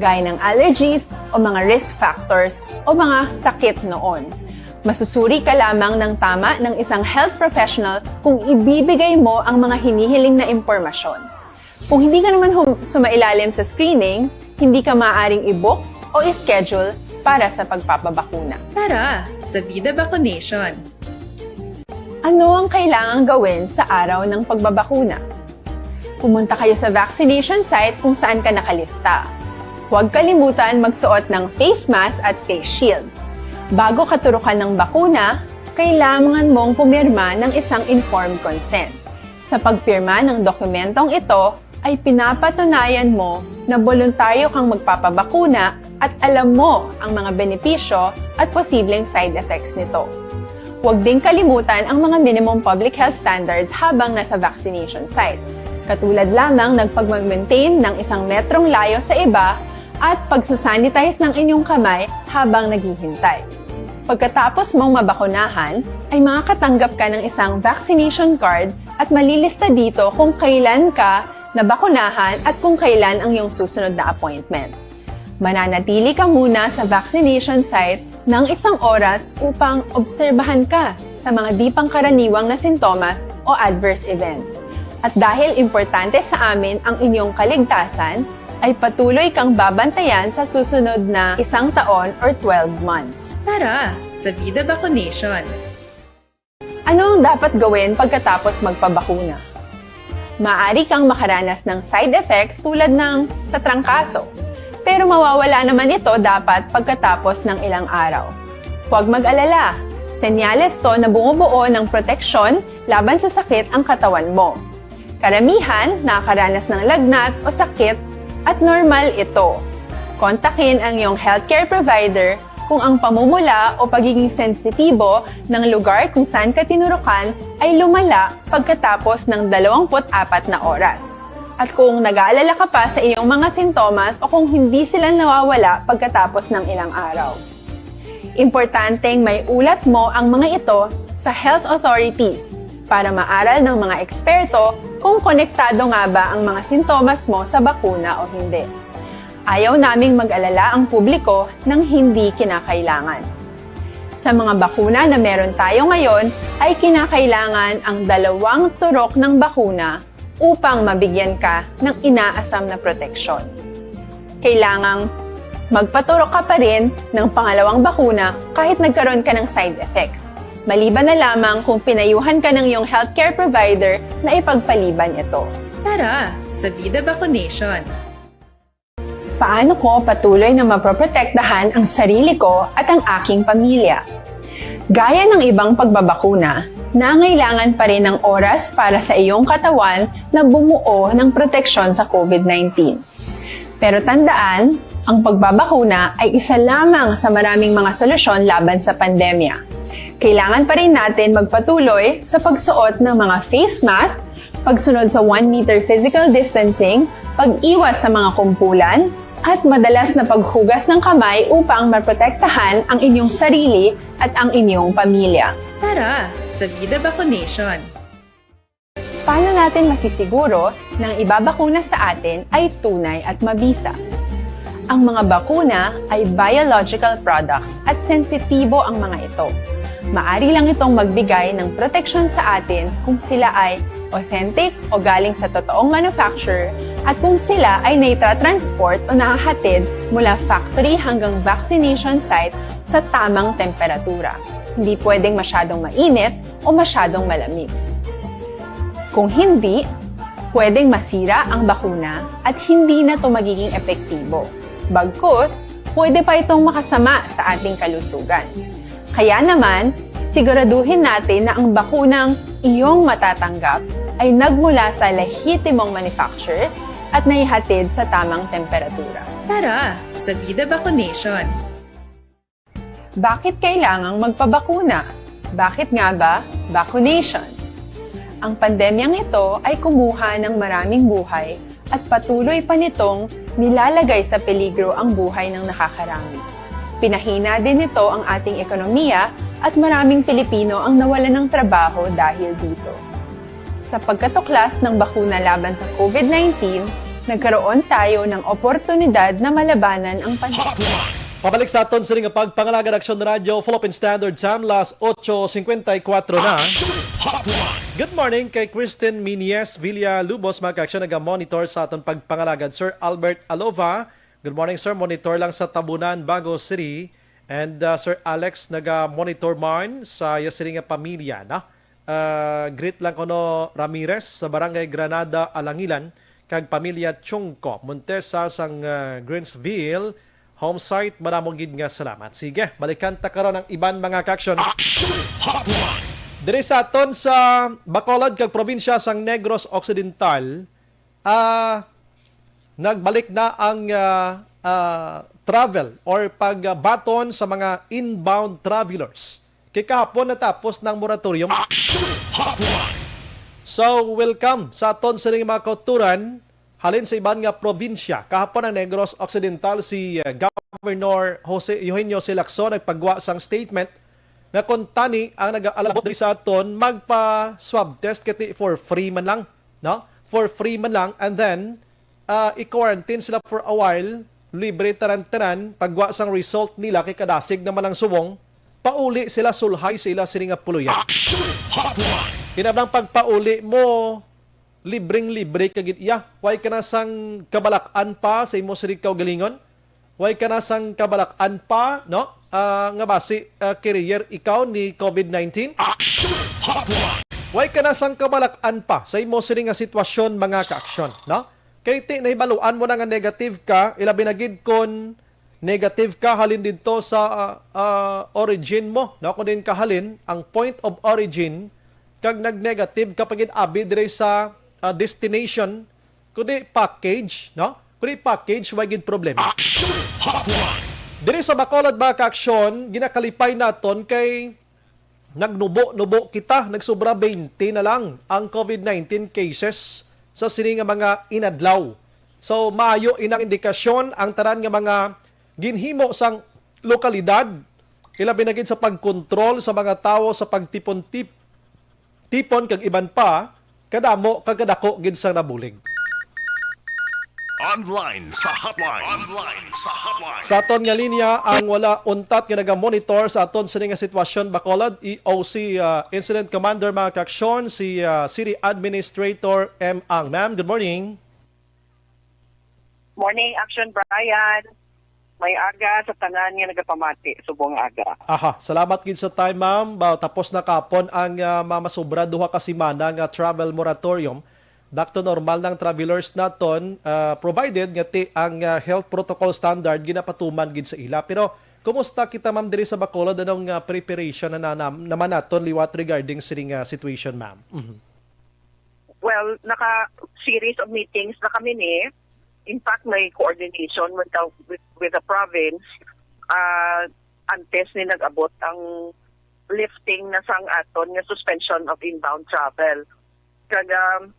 gaya ng allergies o mga risk factors o mga sakit noon. Masusuri ka lamang ng tama ng isang health professional kung ibibigay mo ang mga hinihiling na impormasyon. Kung hindi ka naman hum- sumailalim sa screening, hindi ka maaaring i-book o i-schedule para sa pagpapabakuna. Tara sa Vida Vaccination! Ano ang kailangang gawin sa araw ng pagbabakuna? Pumunta kayo sa vaccination site kung saan ka nakalista. Huwag kalimutan magsuot ng face mask at face shield. Bago ka turukan ng bakuna, kailangan mong pumirma ng isang informed consent. Sa pagpirma ng dokumentong ito, ay pinapatunayan mo na boluntaryo kang magpapabakuna at alam mo ang mga benepisyo at posibleng side effects nito. Huwag ding kalimutan ang mga minimum public health standards habang nasa vaccination site, katulad lamang ng pagmag-maintain ng isang metrong layo sa iba at pagsasanitize ng inyong kamay habang naghihintay. Pagkatapos mong mabakunahan, ay makakatanggap ka ng isang vaccination card at malilista dito kung kailan ka nabakunahan at kung kailan ang iyong susunod na appointment. Mananatili ka muna sa vaccination site ng isang oras upang obserbahan ka sa mga di pangkaraniwang na sintomas o adverse events. At dahil importante sa amin ang inyong kaligtasan, ay patuloy kang babantayan sa susunod na isang taon or twelve months. Tara sa Vida Vaccination! Ano ang dapat gawin pagkatapos magpabakuna? Maari kang makaranas ng side effects tulad ng sa trangkaso, pero mawawala naman ito dapat pagkatapos ng ilang araw. Huwag mag-alala, senyales to na bumubuo ng proteksyon laban sa sakit ang katawan mo. Karamihan nakakaranas ng lagnat o sakit at normal ito. Kontakin ang iyong healthcare provider kung ang pamumula o pagiging sensitibo ng lugar kung saan ka tinurukan ay lumala pagkatapos ng dalawampu't apat na oras. At kung nag-aalala ka pa sa iyong mga sintomas o kung hindi sila nawawala pagkatapos ng ilang araw. Importanteng may ulat mo ang mga ito sa health authorities para maaral ng mga eksperto kung konektado nga ba ang mga sintomas mo sa bakuna o hindi. Ayaw naming mag-alala ang publiko ng hindi kinakailangan. Sa mga bakuna na meron tayo ngayon, ay kinakailangan ang dalawang turok ng bakuna upang mabigyan ka ng inaasam na proteksyon. Kailangang magpaturok ka pa rin ng pangalawang bakuna kahit nagkaroon ka ng side effects, maliban na lamang kung pinayuhan ka ng iyong healthcare provider na ipagpaliban ito. Tara sa Vida Vaccination! Paano ko patuloy na maproprotektahan ang sarili ko at ang aking pamilya? Gaya ng ibang pagbabakuna, nangailangan pa rin ng oras para sa iyong katawan na bumuo ng proteksyon sa COVID nineteen. Pero tandaan, ang pagbabakuna ay isa lamang sa maraming mga solusyon laban sa pandemya. Kailangan pa rin natin magpatuloy sa pagsuot ng mga face mask, pagsunod sa one meter physical distancing, pag-iwas sa mga kumpulan, at madalas na paghugas ng kamay upang maprotektahan ang inyong sarili at ang inyong pamilya. Tara sa Vida Vaccination! Paano natin masisiguro na ang ibabakuna sa atin ay tunay at mabisa? Ang mga bakuna ay biological products at sensitibo ang mga ito. Maari lang itong magbigay ng proteksyon sa atin kung sila ay authentic o galing sa totoong manufacturer at kung sila ay naitatransport o nahahatid mula factory hanggang vaccination site sa tamang temperatura. Hindi pwedeng masyadong mainit o masyadong malamig. Kung hindi, pwedeng masira ang bakuna at hindi na ito magiging epektibo. Bagkus, pwede pa itong makasama sa ating kalusugan. Kaya naman, siguraduhin natin na ang bakunang iyong matatanggap ay nagmula sa lehitimong manufacturers at naihatid sa tamang temperatura. Tara sa Vida Vaccination! Bakit kailangang magpabakuna? Bakit nga ba vaccination? Ang pandemyang ito ay kumuha ng maraming buhay at patuloy pa nitong nilalagay sa peligro ang buhay ng nakakarami. Pinahina din nito ang ating ekonomiya at maraming Pilipino ang nawalan ng trabaho dahil dito. Sa pagkatuklas ng bakuna laban sa COVID nineteen, nagkaroon tayo ng oportunidad na malabanan ang pandemya. Pabalik sa aton sini nga pagpangalagad, Aksyon Radyo, Philippine Standard Time, las ocho cincuenta y cuatro na. Action Hotline. Good morning kay Kristen Minies Villalubos, mga ka-aksyon, naga-monitor sa aton pagpangalagad. Sir Albert Alova, good morning, sir. Monitor lang sa Tabunan, Bago City. And, uh, Sir Alex, naga-monitor man sa iya sini nga pamilya, no? Uh, greet lang kuno Ramirez sa Barangay Granada, Alangilan, kag pamilya Chungco Montesa sang, uh, Greensville. Home site, madamo gid nga salamat. Sige, balikan ta karon ang iban, mga ka-aksyon. Action Hotline. Diri sa aton sa Bacolod kag probinsya sang Negros Occidental, ah, nagbalik na ang, ah, ah, travel or pagbaton sa mga inbound travelers. Kay kahapon natapos ng moratorium. Action Hotline. So, welcome sa aton sining mga kauturan. Halin sa iban nga probinsya, kahapon ang Negros Occidental, si, uh, Governor Jose, Eugenio C. Lacson nagpagwa sang statement nga kung tani ang nag-aalabot diri sa aton, magpa-swab test kay ti for free man lang, no? For free man lang, and then, uh, i-quarantine sila for a while, libre tanan-tanan, pagwa sang result nila kay kadasig naman ang subong, pauli sila, sulhay sila sini nga puloyan. Action Hotline. Kinabang pagpauli mo, libreng-libre ka gid iya. Way ka na sang kabalak-an pa sa imo sini kaugalingon? Way ka na sang kabalak-an pa, no? Ah, nga basi, ah, carrier ikaw ni COVID nineteen? Action Hotline. Way ka na sang kabalak-an pa sa imo sini nga sitwasyon, mga ka-aksyon, no? Kay ti nahibaluan mo na nga negative ka, ilabi na gid kon negative ka halin didto sa, ah, ah, origin mo, no? Kung din ka halin, ang point of origin, kag nag-negative ka pa gid abi diri sa, ah, destination, kundi package, no? Kundi package, way gid problema. Action Hotline. Diri sa Bacolod, mga ka-aksyon, ginakalipay naton kay nagnubo-nubo kita, nagsobra twenty na lang ang COVID nineteen cases sa sini nga mga inadlaw. So, maayo inang indikasyon ang tanan nga mga ginhimo sang lokalidad, ilabi na gid sa pagkontrol sa mga tawo sa pagtipon-tip-, tipon kag iban pa, kadamo kag kadako gid sang nabulig. Online sa hotline. Online sa hotline. Sa aton nga linya, ang wala untat nga naga-monitor sa aton sini nga sitwasyon, Bacolod, E O C, ah, Incident Commander, mga ka-aksyon, si, ah, City Administrator M. Ang. Ma'am, good morning. Morning, Action Brian. May aga sa tanan nga nagapamati, subong aga. Aha, salamat gid sa time, ma'am. Ba, tapos na kapon ang, ah, mamasubra duha ka semana nga travel moratorium. Dakto normal nang travelers naton, ah, provided nga ti ang, ah, health protocol standard ginapatuman gid sa ila. Pero kumusta kita, ma'am, diri sa Bacolod? Anong, ah, preparation na, na, naman naton liwat regarding sining, ah, situation, ma'am? Mhm. Well, naka series of meetings na kami ni. In fact, may coordination with the, with, with the province, ah, antes ni nag-abot ang lifting na sang aton nga suspension of inbound travel. Kag, um,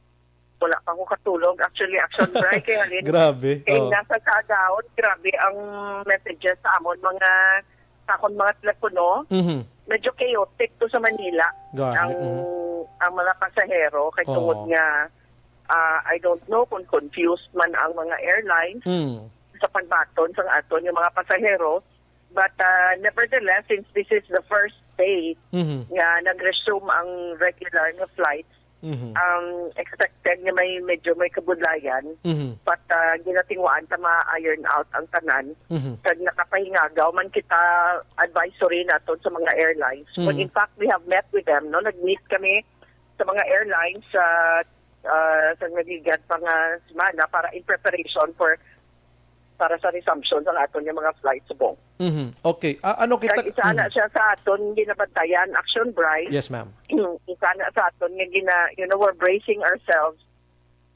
wala pa ko katulog. Actually, Action Bri, kay halin, Grabe. Kay Oh. nasa kaagaon, grabe ang messages sa amon mga, sa akon mga telepono. Mhm. Medyo chaotic to sa Manila. Gani, Ang, mhm. ang mga pasahero, kay Oo. tungod nga, ah, I don't know kung confused man ang mga airlines Mm. sa pagbaton sa aton nga mga pasahero. But, ah, nevertheless, since this is the first Wednesday Mhm. nga nag-resume ang regular nga flights. Mhm. Um, expected nga may medyo may kabudlayan, Mhm. but, ah, ginatinguhaan ta ma-iron out ang tanan. Mhm. Kag nakapahingagaw man kita advisory naton sa mga airlines. But Mhm. in fact, we have met with them, no? Nag-meet kami sa mga airlines sa, ah, sa nagligad pa nga semana para in preparation for, para sa resumption sa aton nga mga flight subong. Mhm. Okay. Ah, ano kita Kag isa na Mhm. siya sa aton ginabantayan, action, Bryce. Yes, ma'am. Isa na sa aton nga gina, you know, we're bracing ourselves.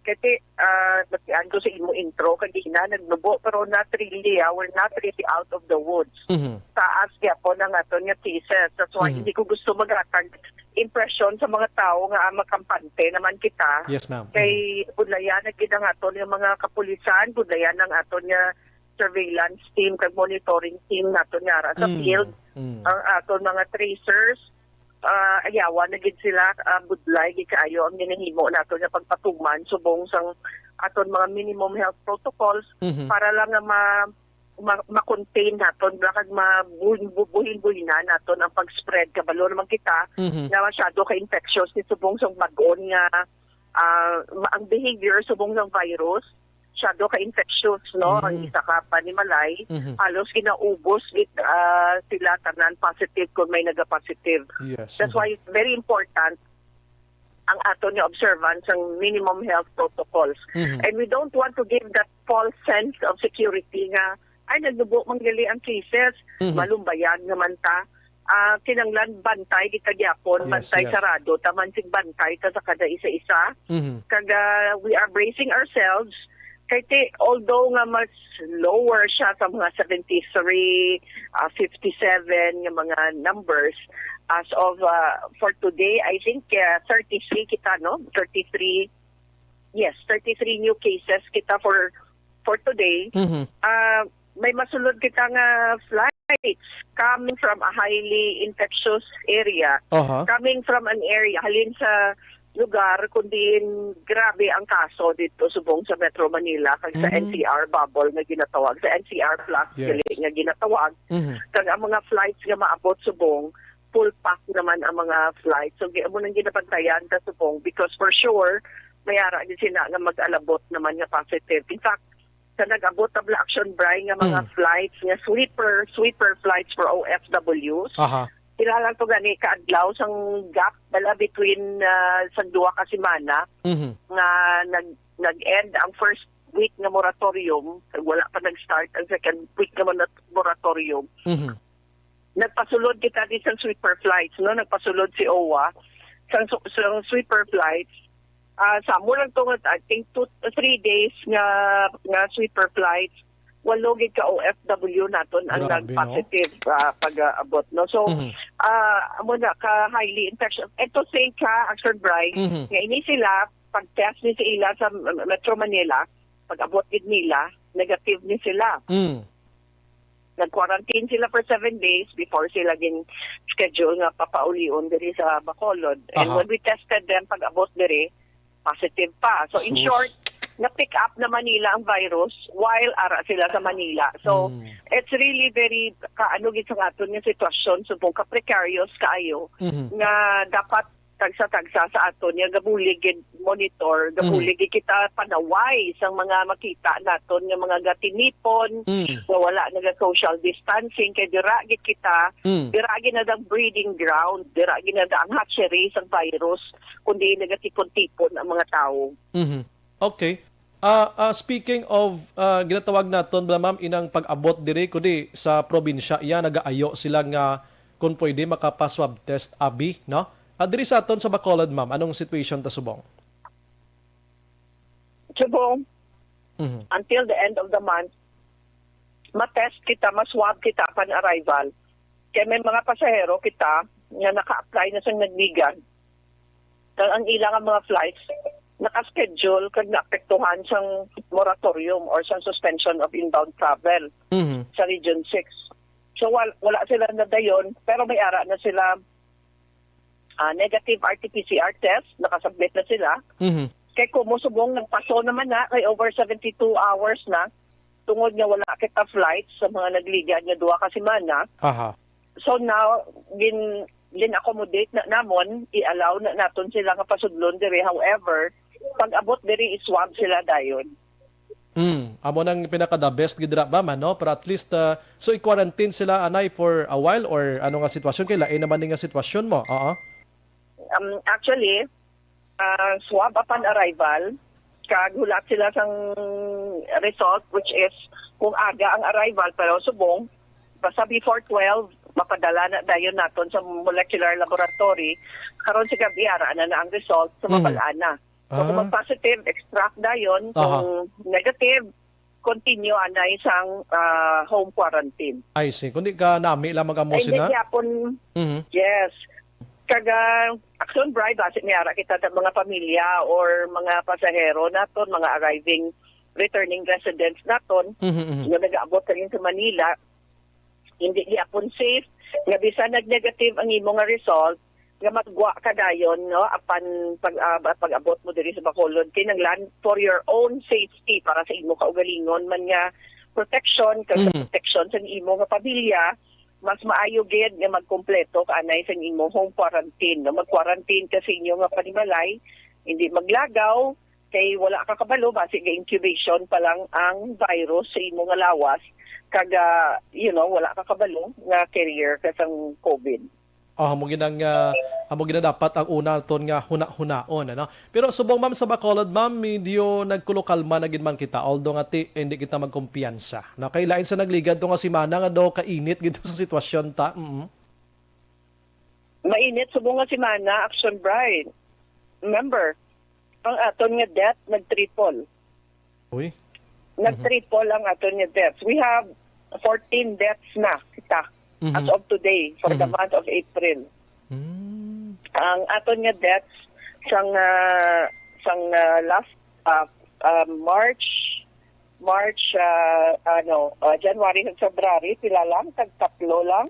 Kasi, ah, batian ko sa imo intro kagina, nagnubo, pero not really, ah, we're not really out of the woods. Mhm. Taas gyapon ang aton nga cases. That's why Mhm. hindi ko gusto maghatag impresyon sa mga tawo nga, ah, makampante naman kita. Yes, ma'am. Kay Mhm. budlayan na gid ang aton nga mga kapulisan, budlayan ang aton nga surveillance team kag monitoring team naton nga ara sa Mm. field. Mm. Ang aton mga tracers, ah, ayawan na gid sila, ah, budlay gid kaayo ang ginahimo naton nga pagpatuman subong sang aton mga minimum health protocols Mhm. para lang nga ma-, ma-, ma-contain naton ba kag mabuhin-, bubuhin-buhinan naton ang pag-spread. Kabalo naman kita Mhm. nga masyado ka infectious ni subong sang bag-on nga, ah, ma-, ang behavior subong sang virus, masyado ka infectious, no? Ang Mhm. isa ka panimalay, Mhm. halos ginaubos gid, ah, sila tanan positive kung may nagapositive. Yes. That's Mhm. why it's very important ang aton nga observance sang minimum health protocols. Mhm. And we don't want to give that false sense of security nga, "Ay, nagnubo man gali ang cases, Mhm. malumbayan naman ta." Ah, kinahanglan bantay kita gyapon, Yes, bantay yes. sarado, taman sig bantay ta sa kada isa-isa. Mhm. Kag, ah, we are bracing ourselves. Kay ti, although nga mas lower siya sa mga seventy-three, ah, fifty-seven nga mga numbers, as of, ah, for today, I think, ah, thirty-three kita, no? Thirty-three, yes, thirty-three new cases kita for, for today. Mhm. Ah, may masulod kita nga flights coming from a highly infectious area, Aha. coming from an area, halin sa lugar kung diin grabe ang kaso dito subong sa Metro Manila, kag sa Mhm. N C R bubble nga ginatawag, sa N C R plus Yes. dili nga ginatawag, Mhm. kag ang mga flights nga maabot subong full pack naman ang mga flights. So, gi-, amo nang ginabantayan ta subong because for sure, may ara gid sila nga mag-alabot naman nga positive. In fact, sa nag-abot na bala action, Bri, nga mga Mm. flights, nga sweeper, sweeper flights for O F Ws, Aha. sila lang to gani kaadlaw sang gap bala between, ah, sa duha ka semana Mhm. nga nag-, nag-end ang first week nga moratorium, wala pa nag-start ang second week nga mona-, moratorium. Mhm. Nagpasulod kita di sang sweeper flights, no? Nagpasulod si O W A sang su-, sang sweeper flights. Ah, sa amo lang to nga, I think, two, three days nga, nga sweeper flights, walo gid ka O F W naton ang Grabe, no? nag-positive, ah, pag-abot, no? So, Mhm. ah, amo na ka highly infectious. And to think, ha, Action Bri, Mhm. nga ini sila, pag-test ni sa ila sa M-, Metro Manila, pag-abot gid nila, negative ni sila. Mm. Nag-quarantine sila for seven days before sila gin-schedule nga papaulion diri sa Bacolod. And Aha. when we tested them, pag-abot diri, positive pa. So, in Sus. short, na-pick up naman nila ang virus while ara sila sa Manila. So, Mm. it's really very, kaano gid sa aton nga sitwasyon, subong ka precarious kaayo, Mhm. nga dapat tagsa-tagsa sa aton nga gabulig gid monitor, gabulig Mm. gid kita panaway sang mga makita naton nga mga gatinipon, Mm. nga wala naga-social distancing, kay dira gid kita, Mm. dira gid na ang breeding ground, dira gid na ang hatchery sang virus, kundi nagatipon-tipon ang mga tawo. Mhm. Okay. Ah, ah, speaking of, ah, ginatawag naton bala, ma'am, inang pag-abot diri, kundi sa probinsya, iya, nagaayo sila nga kung pwede makapa-swab test, abi, no? Ah, diri sa aton sa Bacolod, ma'am, anong situation ta subong? Subong, Mhm. until the end of the month, ma-test kita, ma-swab kita upon arrival. Kay may mga pasahero kita nga naka-apply na sang Nagbigan. Kag ang ila nga mga flights naka-schedule kag naapektuhan sang moratorium or sang suspension of inbound travel Mhm. sa Region six. So, wal-, wala sila nadayon, pero may ara na sila, ah, negative R T P C R test, nakasubmit na sila. Mhm. Kay kumo subong nagpaso naman na, kay over seventy-two hours na, tungod nga wala kita flights sa mga nagligad nga duha ka semana. Aha. So now, gin gin-accommodate na namon, i-allow na naton sila nga pasudlon diri. However, pag-abot diri, i-swab sila dayon. Mm, amo nang pinaka the best gid ra ba man, no? Pero at least, ah, so i-quarantine sila anay for a while, or ano nga sitwasyon, kay lain naman ni nga sitwasyon mo? Oo. Um, actually, ah, swab upon arrival, kag hulat sila sang result, which is kung aga ang arrival, pero subong, basta before twelve, mapadala na dayon naton sa molecular laboratory. Karon sa gabi, ara na na ang result, so Mhm. mabal-an na. So, kung Ah. mag-positive, extract dayon. Aha. Kung negative, continue anay sang, ah, home quarantine. I see. Kundi ka nami lang mag-amo Ay, hindi sina? gyapon, Mhm. yes. Kaga, Action Bright, basi may ara kita sa mga pamilya or mga pasahero naton, mga arriving, returning residents naton, Mhm, mhm. nga nag-aabot karon sa Manila, hindi gyapon safe nga bisan nag-negative ang imo nga result, nga magwa ka dayon, no, apan pag, ah, pag-abot mo diri sa Bacolod, kinahanglan for your own safety, para sa imo kaugalingon man nga protection, kag sa Mhm. protection sa imo nga pamilya, mas maayo gid nga magkumpleto ka anay sa imo home quarantine, no? Mag-quarantine ka sa inyo nga panimalay, hindi maglagaw, kay wala ka kabalo, basi ga-incubation pa lang ang virus sa imo nga lawas, kag, ah, you know, wala ka kabalo nga carrier ka sang COVID. Oh, amo ginang ah, amo gina dapat ang una ton nga huna-hunaon, ano? Pero subong, ma'am, sa Bacolod, ma'am, medyo nagkulokalma na gid man kita, although nga ti, hindi kita magkumpiyansa. No, kay lain sa nagligad to nga semana nga daw kainit gid sa sitwasyon ta. Mm. Mainit subong nga semana, Action Bright. Remember, ang aton nga death nag-triple. Uy. Nag-triple ang aton nga deaths. We have fourteen deaths na kita Mhm. as of today for the Mhm. month of April. Mm. Ang aton nga deaths sang, ah, sang, ah, last, ah, ah, March, March, ah, ano, ah, January and February, pila lang, tag tatlo lang.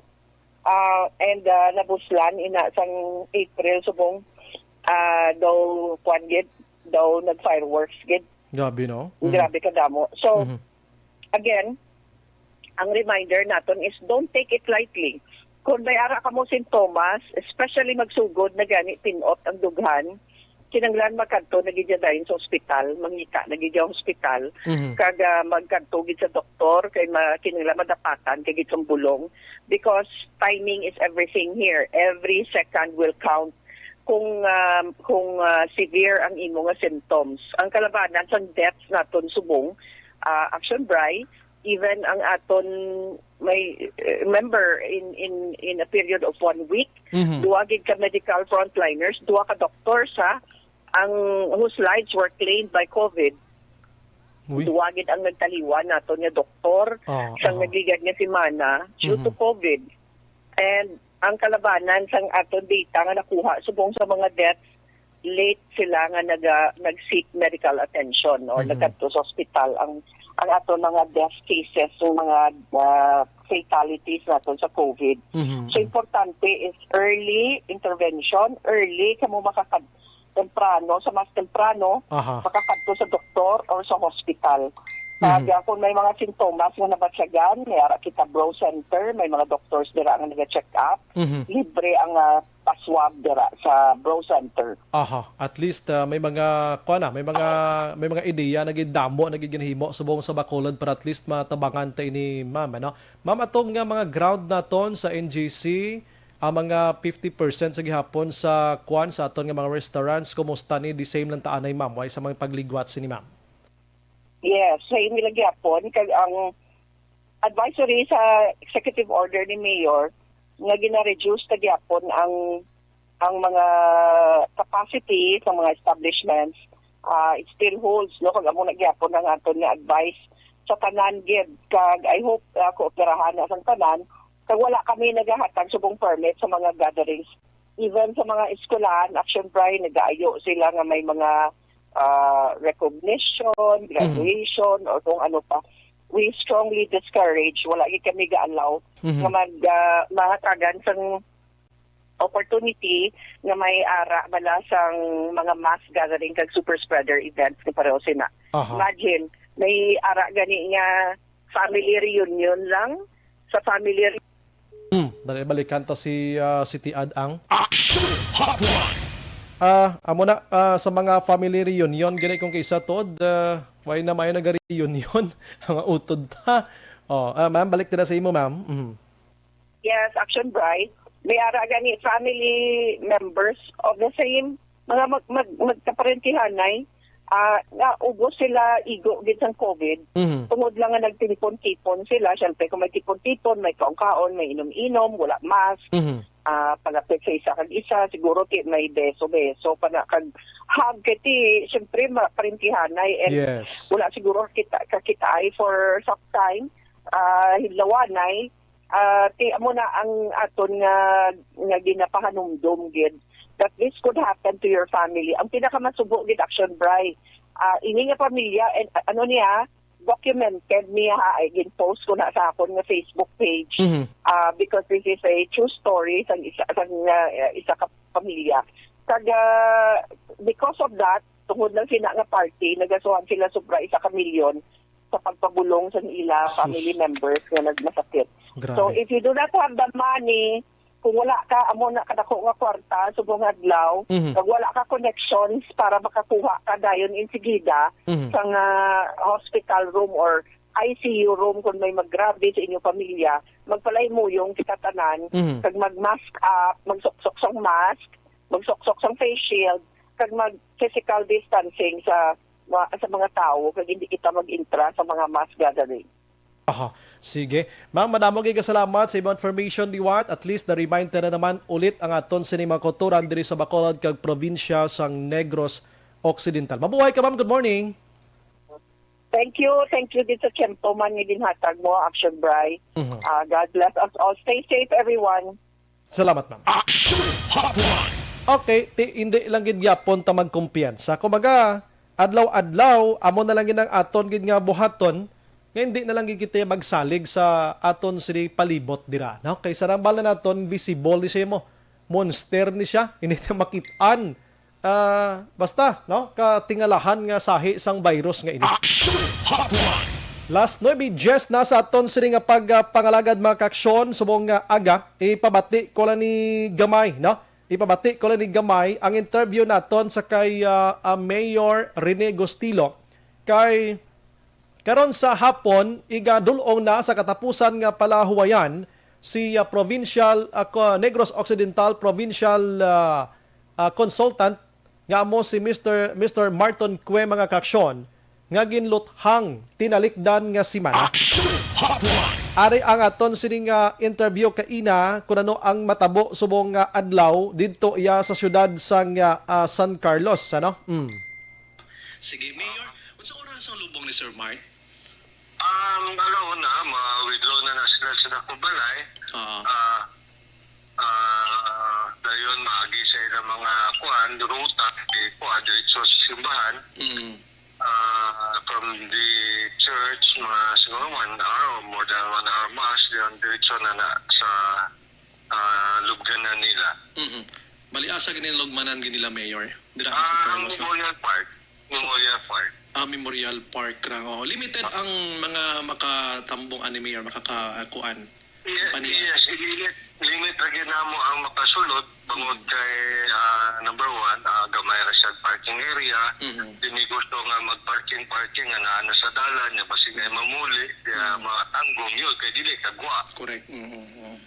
Ah, and, ah, nabuslan ina sang April, subong, ah, daw, kwan gid, daw nag-fireworks gid. Grabe, no? Mm. Grabe kadamo. So, Mhm. again, ang reminder naton is don't take it lightly. Kung may ara kamo sintomas, especially magsugod na gani, pinot ang dughan, kinanglan magkadto na gid dayon sa ospital, mangita na gid sa ospital, Mhm. kag, ah, magkadto gid sa doktor, kay ma-, kinanglan madapatan kay gid sang bulong, because timing is everything here. Every second will count kung, ah, kung, ah, severe ang imo nga symptoms. Ang kalabanan sang deaths naton subong, ah, Action Bright, even ang aton may, eh, remember in, in, in a period of one week, Mhm. duwa gid ka medical frontliners, duwa ka doktor sa ang whose lives were claimed by COVID. Uy. Duwa gid ang nagtaliwan naton nga doktor Ah, sang aha. nagligad nga semana due to Mhm. COVID. And ang kalabanan sang aton data nga nakuha subong sa mga deaths, late sila nga naga, nag-seek medical attention or Mhm. nagkadto sa ospital. Ang, ang aton mga death cases, yung mga, ah, fatalities naton sa COVID. Mhm. So, importante is early intervention, early kamo makakad-, temprano, sa mas temprano, Aha. makakadto sa doktor or sa hospital. Mhm. Kag, ah, kung may mga sintomas nga nabatyagan, may ara kita Bro Center, may mga doctors dira nga naga-check up. Mhm. Libre ang, ah, pa-swab dira sa Bro Center. Aha, at least, ah, may mga, kuwan na, may mga, may mga ideya na gid, damo na gid ginhimo subong sa Bacolod para at least matabangan ta ini, ma'am, ano? Ma'am, atong nga mga ground naton sa N G C, ang mga fifty percent sa gihapon sa, kuwan, sa aton nga mga restaurants, kumusta ni? The same lang ta anay, ma'am? Way sa mga pagligwat sini, ma'am? Yes, sa imi lagi gyapon, kag ang advisory sa executive order ni Mayor nga gina-reduce ta gyapon ang, ang mga capacity sa mga establishments, ah, it still holds, no? Kag amo na gyapon ang aton nga advice sa tanan gid. Kag I hope, ah, kooperahan na sang tanan. Kag wala kami nagahatag subong permit sa mga gatherings. Even sa mga eskwelahan, Action Bright, nagaayo sila nga may mga, ah, recognition, graduation, or kung ano pa. We strongly discourage, wala gid kami ga-allow Mhm. nga mag, ah, mahatagan sang opportunity nga may ara bala sang mga mass gathering kag super spreader events nga pareho sina. Aha. Imagine, may ara gani nga family reunion lang sa family re- Hmm. Dali, balikan ta si, ah, si Tiad ang Action Hotline! Ah, amo na, ah, sa mga family reunion, gani kung kaisa, Tod, ah, why na may nag-reunion? Mga utod ta. Oh, ah, ma'am, balik ta na sa imo, ma'am. Mhm. Yes, Action Bright. May ara gani family members of the same mga mag, mag, magkaparentihanay, ah, nga ubos sila igo gid sang COVID. Mhm. Tungod lang nga nagtipon-tipon sila, syempre kung may tipon-tipon, may kaon-kaon, may inom-inom, wala mask, Mhm. ah, palapit sa isa kag isa, siguro ti may beso-beso pa na kag hug kay ti, syempre, ma-, parentihanay and Yes. wala siguro kita, kakitaay for some time, ah, hidlawanay. Ah, ti amo na ang aton nga, nga ginapahanumdom gid that this could happen to your family. Ang pinakamasubo gid, Action Bri, ah, ini nga pamilya, and, ah, ano niya, documented niya ha, ay gin-post ko na sa akon nga Facebook page. Mhm. Ah, because this is a true story sang isa, sang, ah, isa ka pamilya. Kag, ah, because of that, tungod lang sina nga party, nagasuhan sila sobra isa ka milyon sa pagpabulong sa ila Sus. family members nga nagmasakit. Grabe. So, if you do not have the money, kung wala ka, amo na kadako nga kwarta, subong adlaw, Mhm. kag wala ka connections para makakuha ka dayon insigida Mhm. sa nga hospital room or I C U room kung may maggrabe sa inyong pamilya, magpalahimuyong kita tanan, Mhm. kag mag-mask up, magsuksok sang mask, magsuksok sang face shield, kag mag-physical distancing sa wa-, sa mga tawo kag hindi kita mag-intra sa mga mass gathering. Aha. Sige. Ma'am, madamo kay kasalamat sa imong information liwat. At least na-remind ta na naman ulit ang aton sini mga kautoran diri sa Bacolod kag probinsya sang Negros Occidental. Mabuhay ka, ma'am. Good morning. Thank you. Thank you din sa tiyempo man nga ginhatag mo, Action Bri. Mhm. Ah, God bless us all. Stay safe, everyone. Salamat, ma'am. Action Hotline! Okay, ti, hindi lang gid gyapon ta magkumpiyansa. Kumbaga, adlaw-adlaw, amo na lang gid ang aton gid nga buhaton, nga hindi na lang gid kita magsalig sa aton sini palibot dira, no? Kay sa rambal na naton, visible ni siya mo. Monster ni siya, hindi ta makit-an. Ah, basta, no, katingalahan nga sahi sang virus nga ini. Action Hotline! Last nuebe dies na sa aton sini nga pag, ah, pangalagad, mga kaaksyon, subong nga aga, ipabati ko lang ni gamay, no? Ipabati ko lang ni gamay ang interview naton sa kay, ah, ah, Mayor Rene Gustilo. Kay karon sa hapon, igadul-ong na sa katapusan nga palahuwayan si, ah, Provincial, ah, ko-, Negros Occidental Provincial, ah, ah, Consultant nga amo si Mister, Mister Marton Cue, mga kaaksyon, nga ginluthang tinalikdan nga semana. Action Hotline! Ari ang aton sini nga interview kaina kung ano ang matabo subong nga adlaw didto iya sa siyudad sang, ah, ah, San Carlos, ano? Mm. Sige, Mayor, unsa oras ang lubong ni Sir Mark? Um, alauna, ma-withdraw na na sila sa dakong balay. Oo. Ah, ah, dayon, maagi sa ilang mga kuan, ruta, di kuan, diretso sa simbahan. Mm. Ah, from the church, mga siguro one hour or more than one hour mass, dayon diretso na na sa, ah, lubnganan nila. Mhm. Bali, asa gid nila lubnganan gid nila, Mayor? Dira sa San Ah, Carlos, no? Memorial Park. Sa Memorial Park. Ah, Memorial Park ra. Oh, limited ang mga makatambong ani, Mayor, makaka-, ah, kuan, Ye-, kumpanya. Yes, limit, limit ra gyud namo ang makasulod bangod Mm. kay, ah, number one, ah, gamay ra siya parking area. Mhm. Di mi gusto nga mag-parking-parking nga naa na sa dalan, nga basig may mamuli, kaya Mm. mga tanggong yun, kay dili kagwa. Correct. Mm, mm, mm.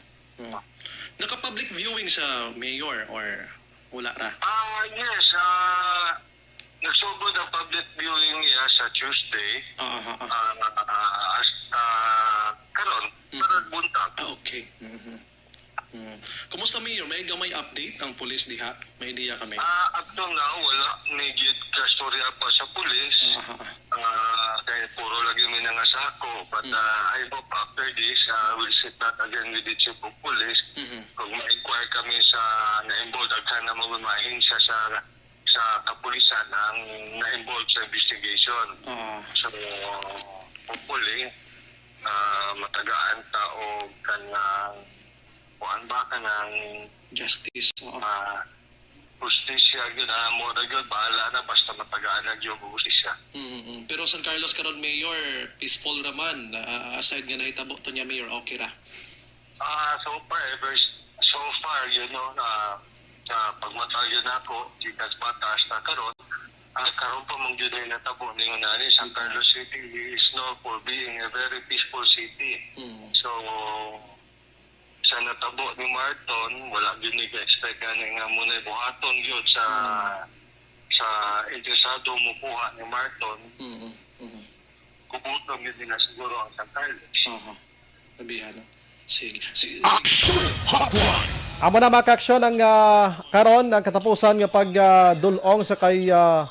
Mm. Naka-public viewing sa mayor or wala ra? Ah, yes, ah, nagsugod ang public viewing niya sa Tuesday. Ah, ah, ah. Ah, hasta karon, Mm. karon buntag. Ah, okay. Mhm. Mm. Kumusta, Mayor? May gamay update ang pulis diha? May idea kami? Ah, up to now, wala mi gyud kastorya pa sa pulis. Ah, ah, ah. Ah, kay puro lagi mi nangasako. But, Mm. ah, I hope after this, ah, we'll sit back again with the chief of police. Mhm. Kung ma-inquire kami sa na-involved, daghan na mo mga ahensya sa, sa kapulisan ang na-involved sa investigation. Oo. So, hopefully, ah, matagaan ta og kanang, kuan ba, kanang, Justice, oo. ah, hustisya gyud, ah, mo ra gyud, bahala na, basta matagaan na gyud ang hustisya. Mm, mm. Pero San Carlos karon, Mayor, peaceful ra man. Ah, aside nga nahitabo to niya, Mayor, okay ra? Ah, so far, ever, so far, you know, ah, sa pagmatayon nako, gikas bata hasta karon, ah, karon pa man gyud ay natabo ningon ani sa Bitaw. Carlos City is known for being a very peaceful city. Mm. So, sa natabo ni Marton, wala gyud ni ka-expect nga, nga muna buhaton gyud sa, Mm. sa interesado mukuha ni Marton. Mm, mm. Kubuton gyud nila siguro ang San Carlos. Aha. Labihan, no? Sige. Si, si Action Hotline! Amo na, mga kaaksyon, ang, ah, karon, ang katapusan nga pag, ah, dul-ong sa kay, ah,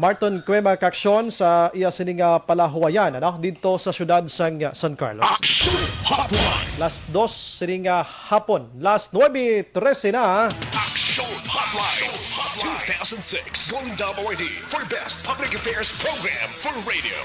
Marton Cuema, mga kaaksyon, sa iya sini nga palahuwayan, ano, didto sa siyudad sang, ah, San Carlos. Action Hotline! Las dos sini nga hapon. Las nuebe trese na. Action Hotline two thousand six Golden Dome Awardee for Best Public Affairs Program for Radio.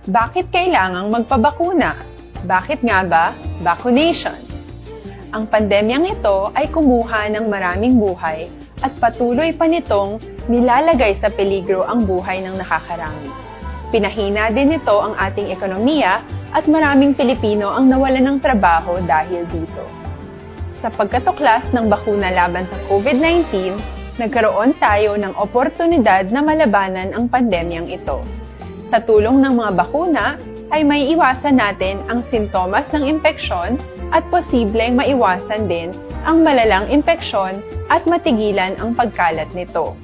Bakit kailangang magpabakuna? Bakit nga ba vaccination? Ang pandemyang ito ay kumuha ng maraming buhay at patuloy pa nitong nilalagay sa peligro ang buhay ng nakakarami. Pinahina din nito ang ating ekonomiya at maraming Pilipino ang nawalan ng trabaho dahil dito. Sa pagkatuklas ng bakuna laban sa COVID nineteen, nagkaroon tayo ng oportunidad na malabanan ang pandemyang ito. Sa tulong ng mga bakuna, ay maiiwasan natin ang sintomas ng impeksyon at posibleng maiwasan din ang malalang impeksyon at matigilan ang pagkalat nito.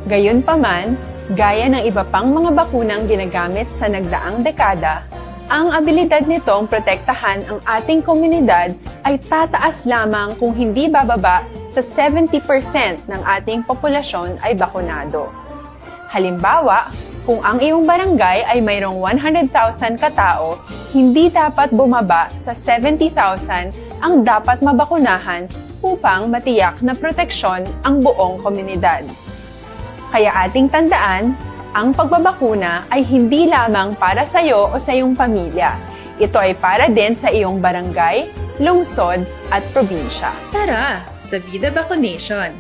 Gayunpaman, gaya ng iba pang mga bakunang ginagamit sa nagdaang dekada, ang abilidad nitong protektahan ang ating komunidad ay tataas lamang kung hindi bababa sa seventy percent ng ating populasyon ay bakunado. Halimbawa, kung ang iyong barangay ay mayroong one hundred thousand ka tao, hindi dapat bumaba sa seventy thousand ang dapat mabakunahan upang matiyak na proteksyon ang buong komunidad. Kaya ating tandaan, ang pagbabakuna ay hindi lamang para sa iyo o sa iyong pamilya. Ito ay para din sa iyong barangay, lungsod, at probinsya. Tara, sa Vida Vaccination!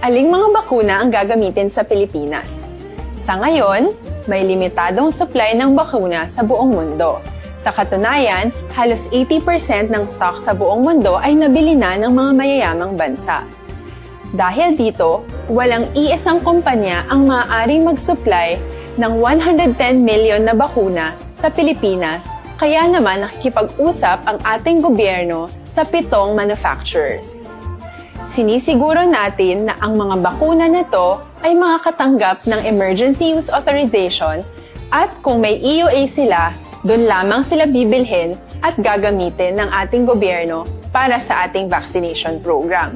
Aling mga bakuna ang gagamitin sa Pilipinas? Sa ngayon, may limitadong supply ng bakuna sa buong mundo. Sa katunayan, halos eighty percent ng stock sa buong mundo ay nabili na ng mga mayayamang bansa. Dahil dito, walang iisang kumpanya ang maaaring mag-supply ng one hundred ten million na bakuna sa Pilipinas, kaya naman nakikipag-usap ang ating gobyerno sa pitong manufacturers. Sinisiguro natin na ang mga bakuna na to ay makakatanggap ng emergency use authorization at kung may E U A sila, doon lamang sila bibilhin at gagamitin ng ating gobyerno para sa ating vaccination program.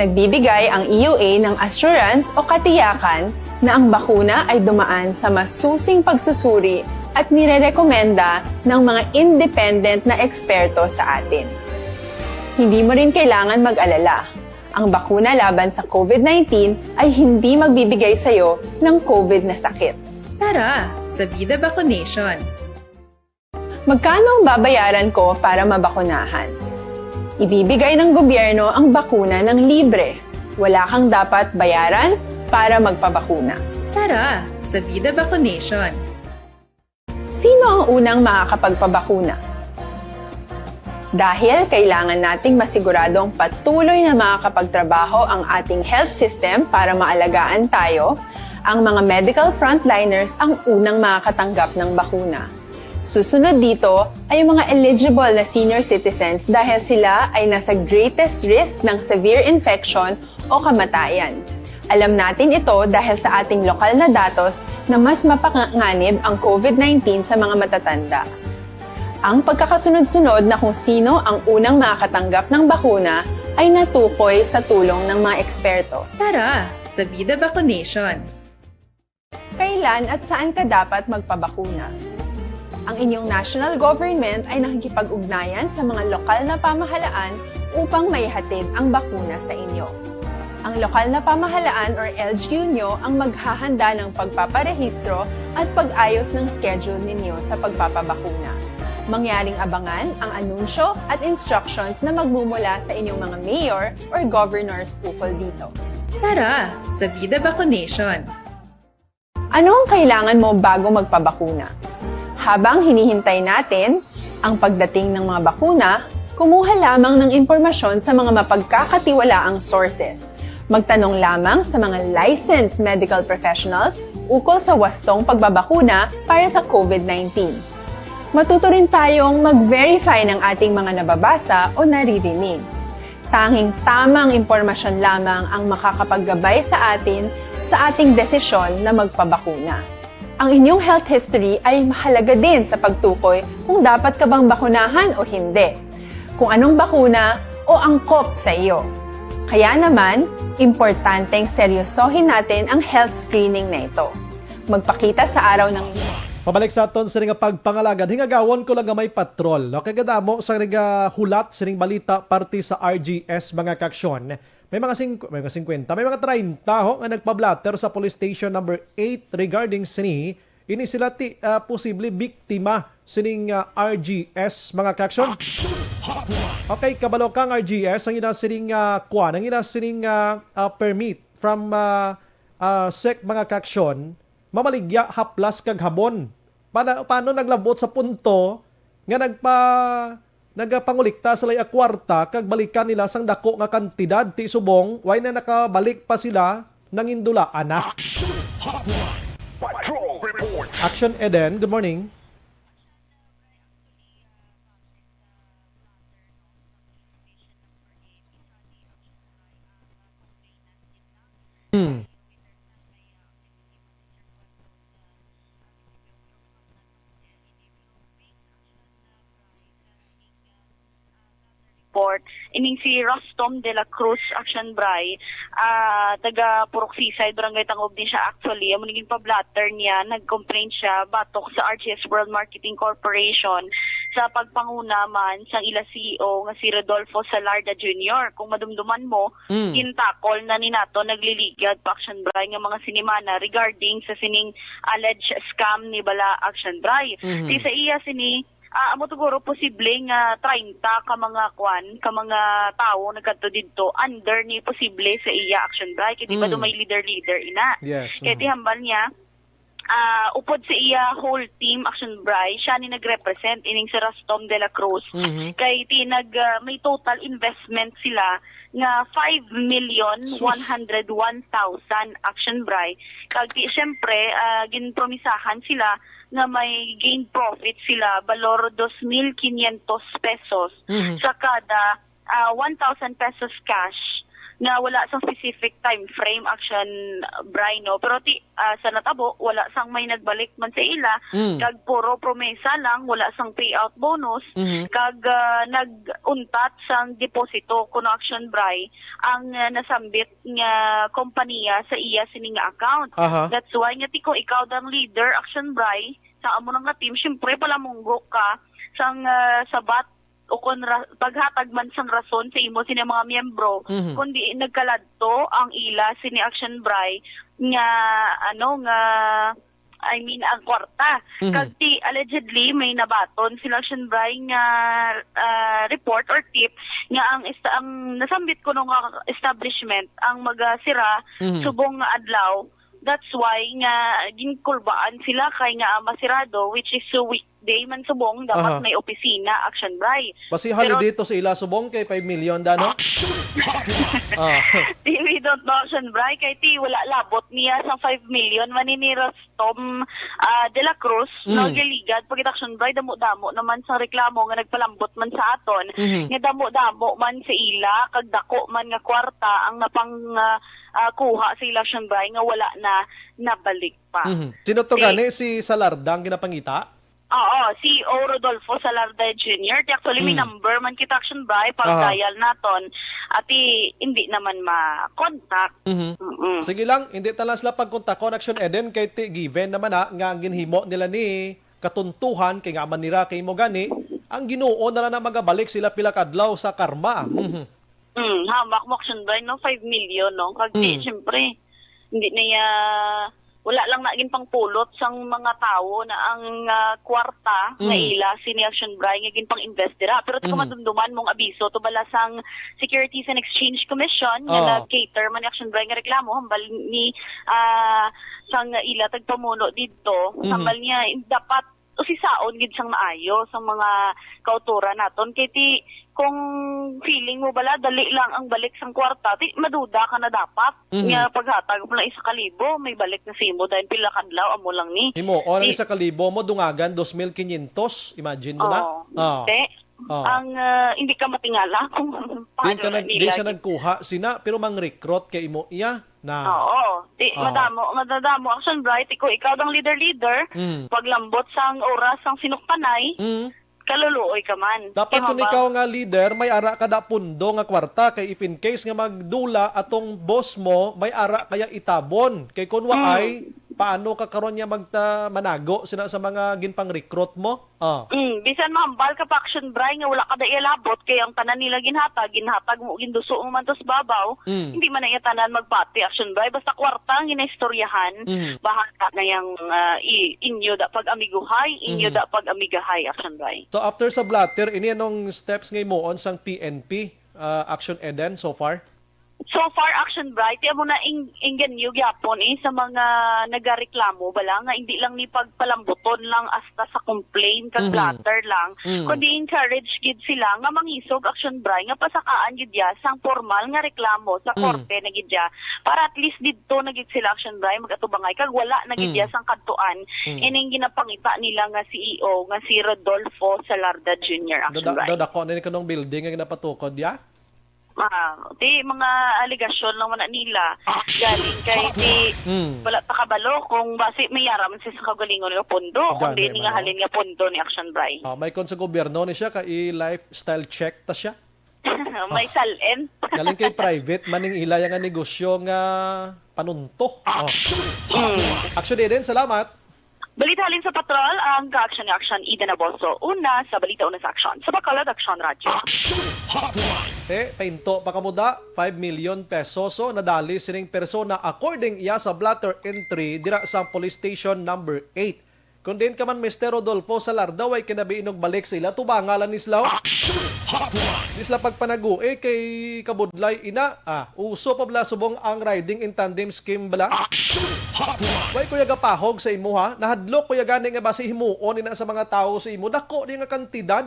Nagbibigay ang E U A ng assurance o katiyakan na ang bakuna ay dumaan sa masusing pagsusuri at nirerekomenda ng mga independent na eksperto sa atin. Hindi mo rin kailangan mag-alala. Ang bakuna laban sa COVID nineteen ay hindi magbibigay sa iyo ng COVID na sakit. Tara, sa Vida Vaccination! Magkano ang babayaran ko para mabakunahan? Ibibigay ng gobyerno ang bakuna ng libre. Wala kang dapat bayaran para magpabakuna. Tara, sa Vida Vaccination! Sino ang unang makakapagpabakuna? Dahil kailangan nating masiguradong patuloy na makakapagtrabaho ang ating health system para maalagaan tayo, ang mga medical frontliners ang unang makakatanggap ng bakuna. Susunod dito ay ang mga eligible na senior citizens dahil sila ay nasa greatest risk ng severe infection o kamatayan. Alam natin ito dahil sa ating lokal na datos na mas mapanganib ang COVID nineteen sa mga matatanda. Ang pagkakasunod-sunod na kung sino ang unang makakatanggap ng bakuna ay natukoy sa tulong ng mga eksperto. Tara, sa Vida Vaccination! Kailan at saan ka dapat magpabakuna? Ang inyong national government ay nakikipag-ugnayan sa mga lokal na pamahalaan upang maihatid ang bakuna sa inyo. Ang lokal na pamahalaan or L G U nyo ang maghahanda ng pagpaparehistro at pag-ayos ng schedule ninyo sa pagpapabakuna. Mangyaring abangan ang anunsyo at instructions na magmumula sa inyong mga mayor or governors ukol dito. Tara, sa Vida Vaccination! Ano ang kailangan mo bago magpabakuna? Habang hinihintay natin ang pagdating ng mga bakuna, kumuha lamang ng impormasyon sa mga mapagkakatiwalaang sources. Magtanong lamang sa mga licensed medical professionals ukol sa wastong pagbabakuna para sa COVID nineteen. Matuto rin tayong mag-verify ng ating mga nababasa o naririnig. Tanging tamang impormasyon lamang ang makakapaggabay sa atin sa ating desisyon na magpabakuna. Ang inyong health history ay mahalaga din sa pagtukoy kung dapat ka bang bakunahan o hindi, kung anong bakuna o angkop sa iyo. Kaya naman, importanteng seryosohin natin ang health screening na ito. Magpakita sa araw ng Pabalik sa aton sa nga pagpangalagad, hingagawon ko lang nga may patrol, no? Kay gadamo sa nga hulat sining balita parte sa R G S, mga kaaksyon. May mga sing-, may mga singkwenta, may mga treinta, ho, nga nagpa-blotter sa police station number eight regarding sini Ini sila ti, ah, posible biktima sining, ah, R G S, mga ka-action. Action Hotline. Okay, kabalo ka ang R G S, ang ina sining, ah, kwan, ang ina sining, ah, ah, permit from, ah, ah, sec, mga ka-action, mamaligya haplas kag habon. Pana-, paano naglabot sa punto nga nagpa-, nagapangolekta sila a kwarta kag balikan nila sang dako nga kantidad, ti subong, way na nakabalik pa sila, nangindulaan na. Action Hotline. Patrol Report. Action Eden, good morning. Hmm. Report, ining si Rostom de la Cruz, Action Bri, ah, taga Purok Seaside, Barangay Tangub din siya actually. Amo naging pa-blotter niya, nag-complain siya batok sa R G S World Marketing Corporation sa pagpanguna man sang ila C E O nga si Rodolfo Salarda Junior. Kung madumduman mo, Mm. gintakol na ni nato nagliligad pa, Action Bri, nga mga sinimana regarding sa sining alleged scam ni bala, Action Bri. Mhm. Di sa iya sini, ah, amo siguro posible nga treinta ka mga kwan, ka mga tawo nagkadto didto under ni posible sa iya, Action Bri. Kay di ba Mm. do may leader-leader ina? Yes, Kay mhm. ti hambal niya, ah, upod sa iya whole team, Action Bri, siya ni nag-represent ining si Rostom de la Cruz. Mhm. Kay ti nag, ah, may total investment sila nga five million one hundred one thousand, Action Bri. Kag ti, siyempre, ah, ginpromisahan sila nga may gain profit sila, balor dos mil quinientos pesos Mhm. sa kada, ah, one thousand pesos cash nga wala sang specific time frame, Action Bri, no? Pero ti, ah, sa natabo, wala sang may nagbalik man sa ila, Mm. kag puro promesa lang, wala sang payout bonus, Mhm. kag, ah, nag-untat sang deposito kuno, Action Bri, ang, ah, nasambit nga kompanya sa iya sini nga account. Aha. That's why nga ti kung ikaw dang leader, Action Bri, sa amo na nga team, syempre palamunggo ka sang, ah, sabat o kon ra-, paghatag man sang rason sa imo sini mga miyembro, Mhm. kundi nagkaladto ang ila sini, Action Bri, nga, ano, nga, I mean, ang kwarta. Mhm. Kag ti, allegedly, may nabaton sila, Action Bri, nga, ah, report or tip nga ang esta-, ang nasambit kuno nga establishment ang magasira Mhm. subong nga adlaw. That's why nga ginkulbaan sila kay nga masirado, which is so weekday man subong, dapat Aha. may opisina, Action Bri. Basi Pero holiday to sa ila subong kay five million da, no? Action Hotline. Ah. Ti, we don't know, Action Bri, kay ti wala labot niya sa five million man ni Rostom, ah, de la Cruz, no, Mm. giligad pagit, Action Bri, damo-damo naman sa reklamo nga nagpalambot man sa aton, Mhm. nga damo-damo man sa ila, kag dako man nga kwarta ang napang, ah, ah, kuha sa ila, Action Bri, nga wala na nabalik pa. Mhm. Sino to Ti gani? Si Salarda ang ginapangita? Oo, C E O Rodolfo Salarda Junior. Ti actually, may Mm. number man kita, Action Bri, Aha. pag-dial naton. Ati, hindi naman ma-contact. Mhm. Mm-mm. Sige lang, hindi ta lang sila pagkontakon, Action Eden, kay ti given naman na nga ang ginhimo nila ni katuntuhan, kay nga man nira kay mo gani, ang Ginoo na lang na magabalik sila pila kadlaw sa karma. Mhm. Mm, hamak mo, Action Bri, no? Five million, no? Kag di, Mm. siyempre, hindi na ya-, wala lang na ginpangpulot sang mga tawo na ang, ah, kwarta nga Mm. ila sini, Action Bri, nga ginpang-invest dira. Pero ti kung Mm. madumduman mong abiso to bala sang Securities and Exchange Commission nga Oh. nag-cater man ni, Action Bri, nga reklamo hambal ni, ah, sang ila tagpamuno didto, Mhm. hambal niya, dapat usisaon gid sang maayo sang mga kautoran naton. Kay ti, kung feeling mo bala, dali lang ang balik sang kwarta, ti, maduda ka na dapat. Mhm. Nga paghatag mo lang isa ka libo, may balik na sa imo. Dahil pila ka adlaw, amo lang ni. Himo, o, ang Ti- isa ka libo mo, dungagan, dos mil quinientos. Imagine mo na. Oo. Ah. Ti, Ah. ang, ah, hindi ka matingala kung Di paano ka na nag-, di nila siya gid. nagkuha, sina, pero mang-recruit kay imo iya na. Oo. Di, Ah. madamo, madadamo. Action Bri, ti kung ikaw dang leader-leader, Mm. paglambot sang oras sang sinuktanay, Mm. kaluluoy ka man. Dapat Di kung ba? ikaw nga leader, may ara ka da pundo nga kwarta, kay if in case nga magdula atong boss mo, may ara kaya itabon. Kay kung Mm. waay, Paano ka karon nga magta-, manago sina sa mga ginpang-recruit mo? Ah. Mm, bisan mahambal ka pa, Action Bri, nga wala ka da iya labot, kay ang tanan nila ginhatag, ginhatag mo, ginduso mo man to sa babaw, Mm. hindi man na iya tanan magpati, Action Bri. Basta kwarta ang ginaistoryahan, Mm. bahala na yang, ah, i-, inyo da pag-amiguhay, inyo Mm. da pag-amigahay, Action Bri. So, after sa blotter, ini anong steps nga himuon sang P N P, ah, Action Eden, so far? So far, Action Bri, ti amo na ing-, ingganyo gyapon, eh, sa mga nagareklamo bala nga hindi lang ni pagpalambuton lang hasta sa complaint kag Mhm. blotter lang, Mhm. kundi encourage gid sila nga mangisog, Action Bri, nga pasakaan gid ya sang formal nga reklamo sa Mhm. korte na gid ya, para at least didto na gid sila, Action Bri, magatubangay kag wala na gid Mhm. ya sang kadtuan Mhm. ining ginapangita nila nga C E O nga si Rodolfo Salarda Junior, Action Dada-, Bri. Dadako na ni kanong building nga ginapatukod ya? Ah, di, mga alegasyon lang man na nila. Galing kay di, Hmm. wala pa kabalo kung basi may yara man siya sa kaugalingon nga pondo, Gani, kundi ni nga mano. halin nga pondo ni Action Bri. Ah, may kon sa gobyerno ni siya, kay lifestyle check ta siya. May Ah. salen. Galing kay private man ning ila nga negosyo nga panunto. Oh. Action Eden, salamat. Balita halin sa patrol, ang ka-action ni Action Eden Aboso. Una sa balita, una sa aksyon. Sa Bacolod, Action Radyo. Action Hotline. Eh, painto pa kamo da, five million pesos, so, nadali sining persona according iya sa blotter entry dira sa Police Station number eight. Kung diin ka man, Mister Rodolfo Salarda, way kinabi inog balik sa ila, tubanga lang ni sila, oh. Action Hotline. Di sila pagpanaguhi kay kabudlay ina. Ah, uso pa bala subong ang riding in tandem scheme bala? Action Hotline. Way ko ya gapahog sa imo, ha? Nahadlok ko ya gani nga basi himuon ina sa mga tawo sa imo. Dako di nga kantidad.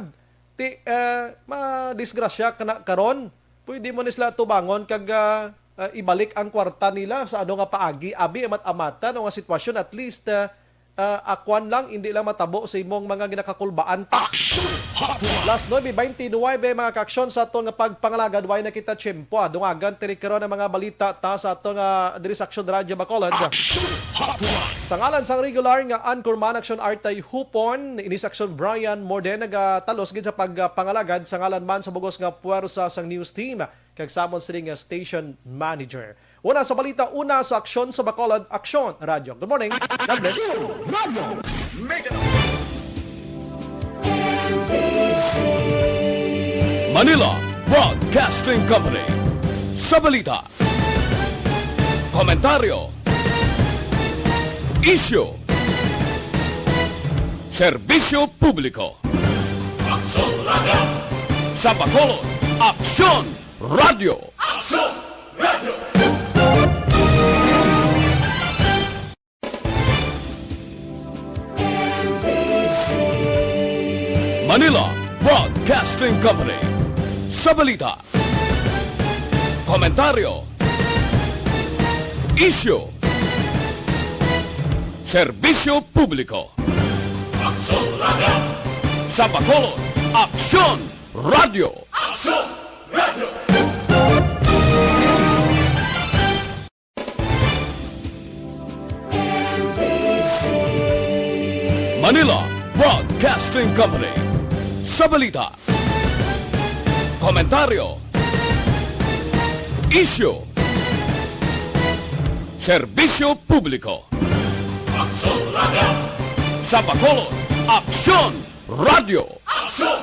Ti, eh, madisgrasya ka na karon. Pwede mo ni sila tubangon kag, ah, ah, ibalik ang kwarta nila sa ano nga paagi. Abi, amat-amatan o nga sitwasyon, at least, ah, ah, akwan lang, hindi lang matabo sa imong mga ginakakulbaan ta. Action Hotline. Las nuebe beintinuebe, mga kaaksyon, sa aton nga pagpangalagad, way na kita tiyempo, ah. Dungagan tini karon ang mga balita ta sa aton nga diri sa Action Radyo Bacolod. Action Hotline. Sa ngalan sang regular nga anchorman, Action Artay Hupon, ini sa Action Brian Morden, nagatalos gid sa pagpangalagad sa ngalan man sa bugos nga puwersa sang news team kag samon sini nga station manager. Una sa balita, una sa aksyon sa Bacolod, Aksyon Radyo. Good morning. God bless. Manila Broadcasting Company. Sa balita, komentaryo, isyu, serbisyo publiko. Aksyon Radyo. Sa Bacolod, Aksyon Radyo. Aksyon Radyo. Manila Broadcasting Company. Sa balita, komentaryo, isyu, serbisyo publiko. Aksyon Radyo. Sa Bacolod, Aksyon Radyo. Aksyon Radyo. Manila Broadcasting Company. Sa balita, komentaryo, isyu, serbisyo publiko. Aksyon Radyo. Sa Bacolod, Aksyon Radyo. Aksyon